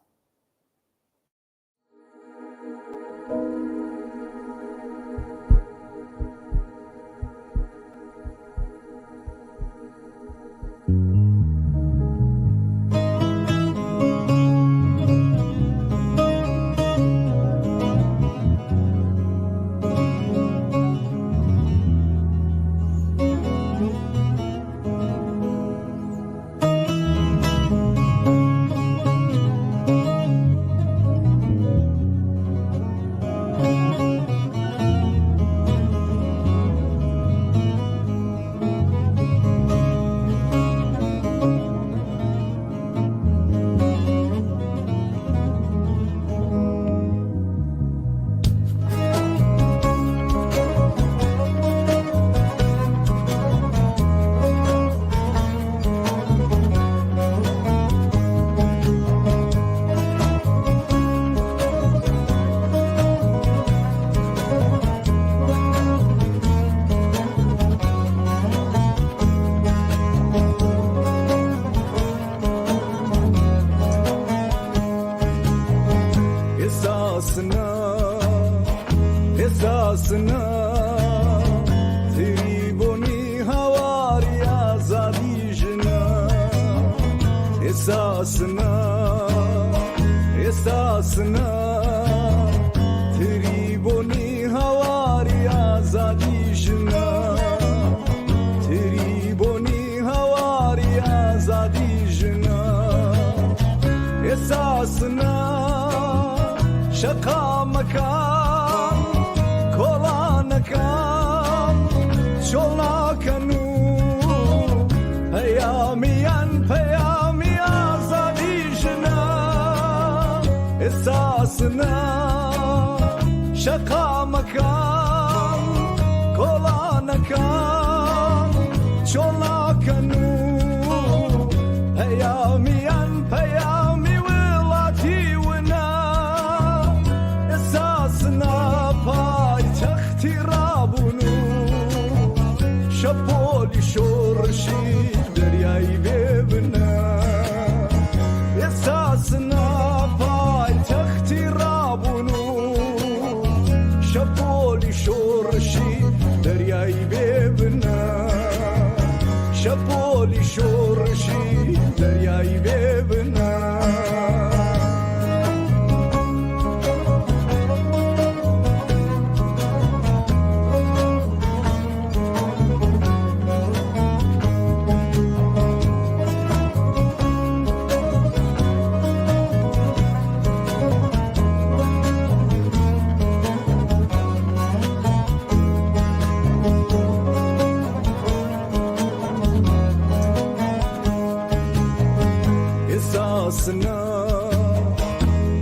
شەپۆلی شۆڕشی دەریای بێ بنە شەپۆلی. دەریای بێ بنە.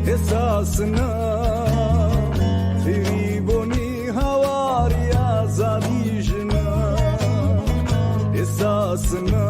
ئێساسنا فێری بۆنی هاواری ئازادی ژنە ئێساسنا.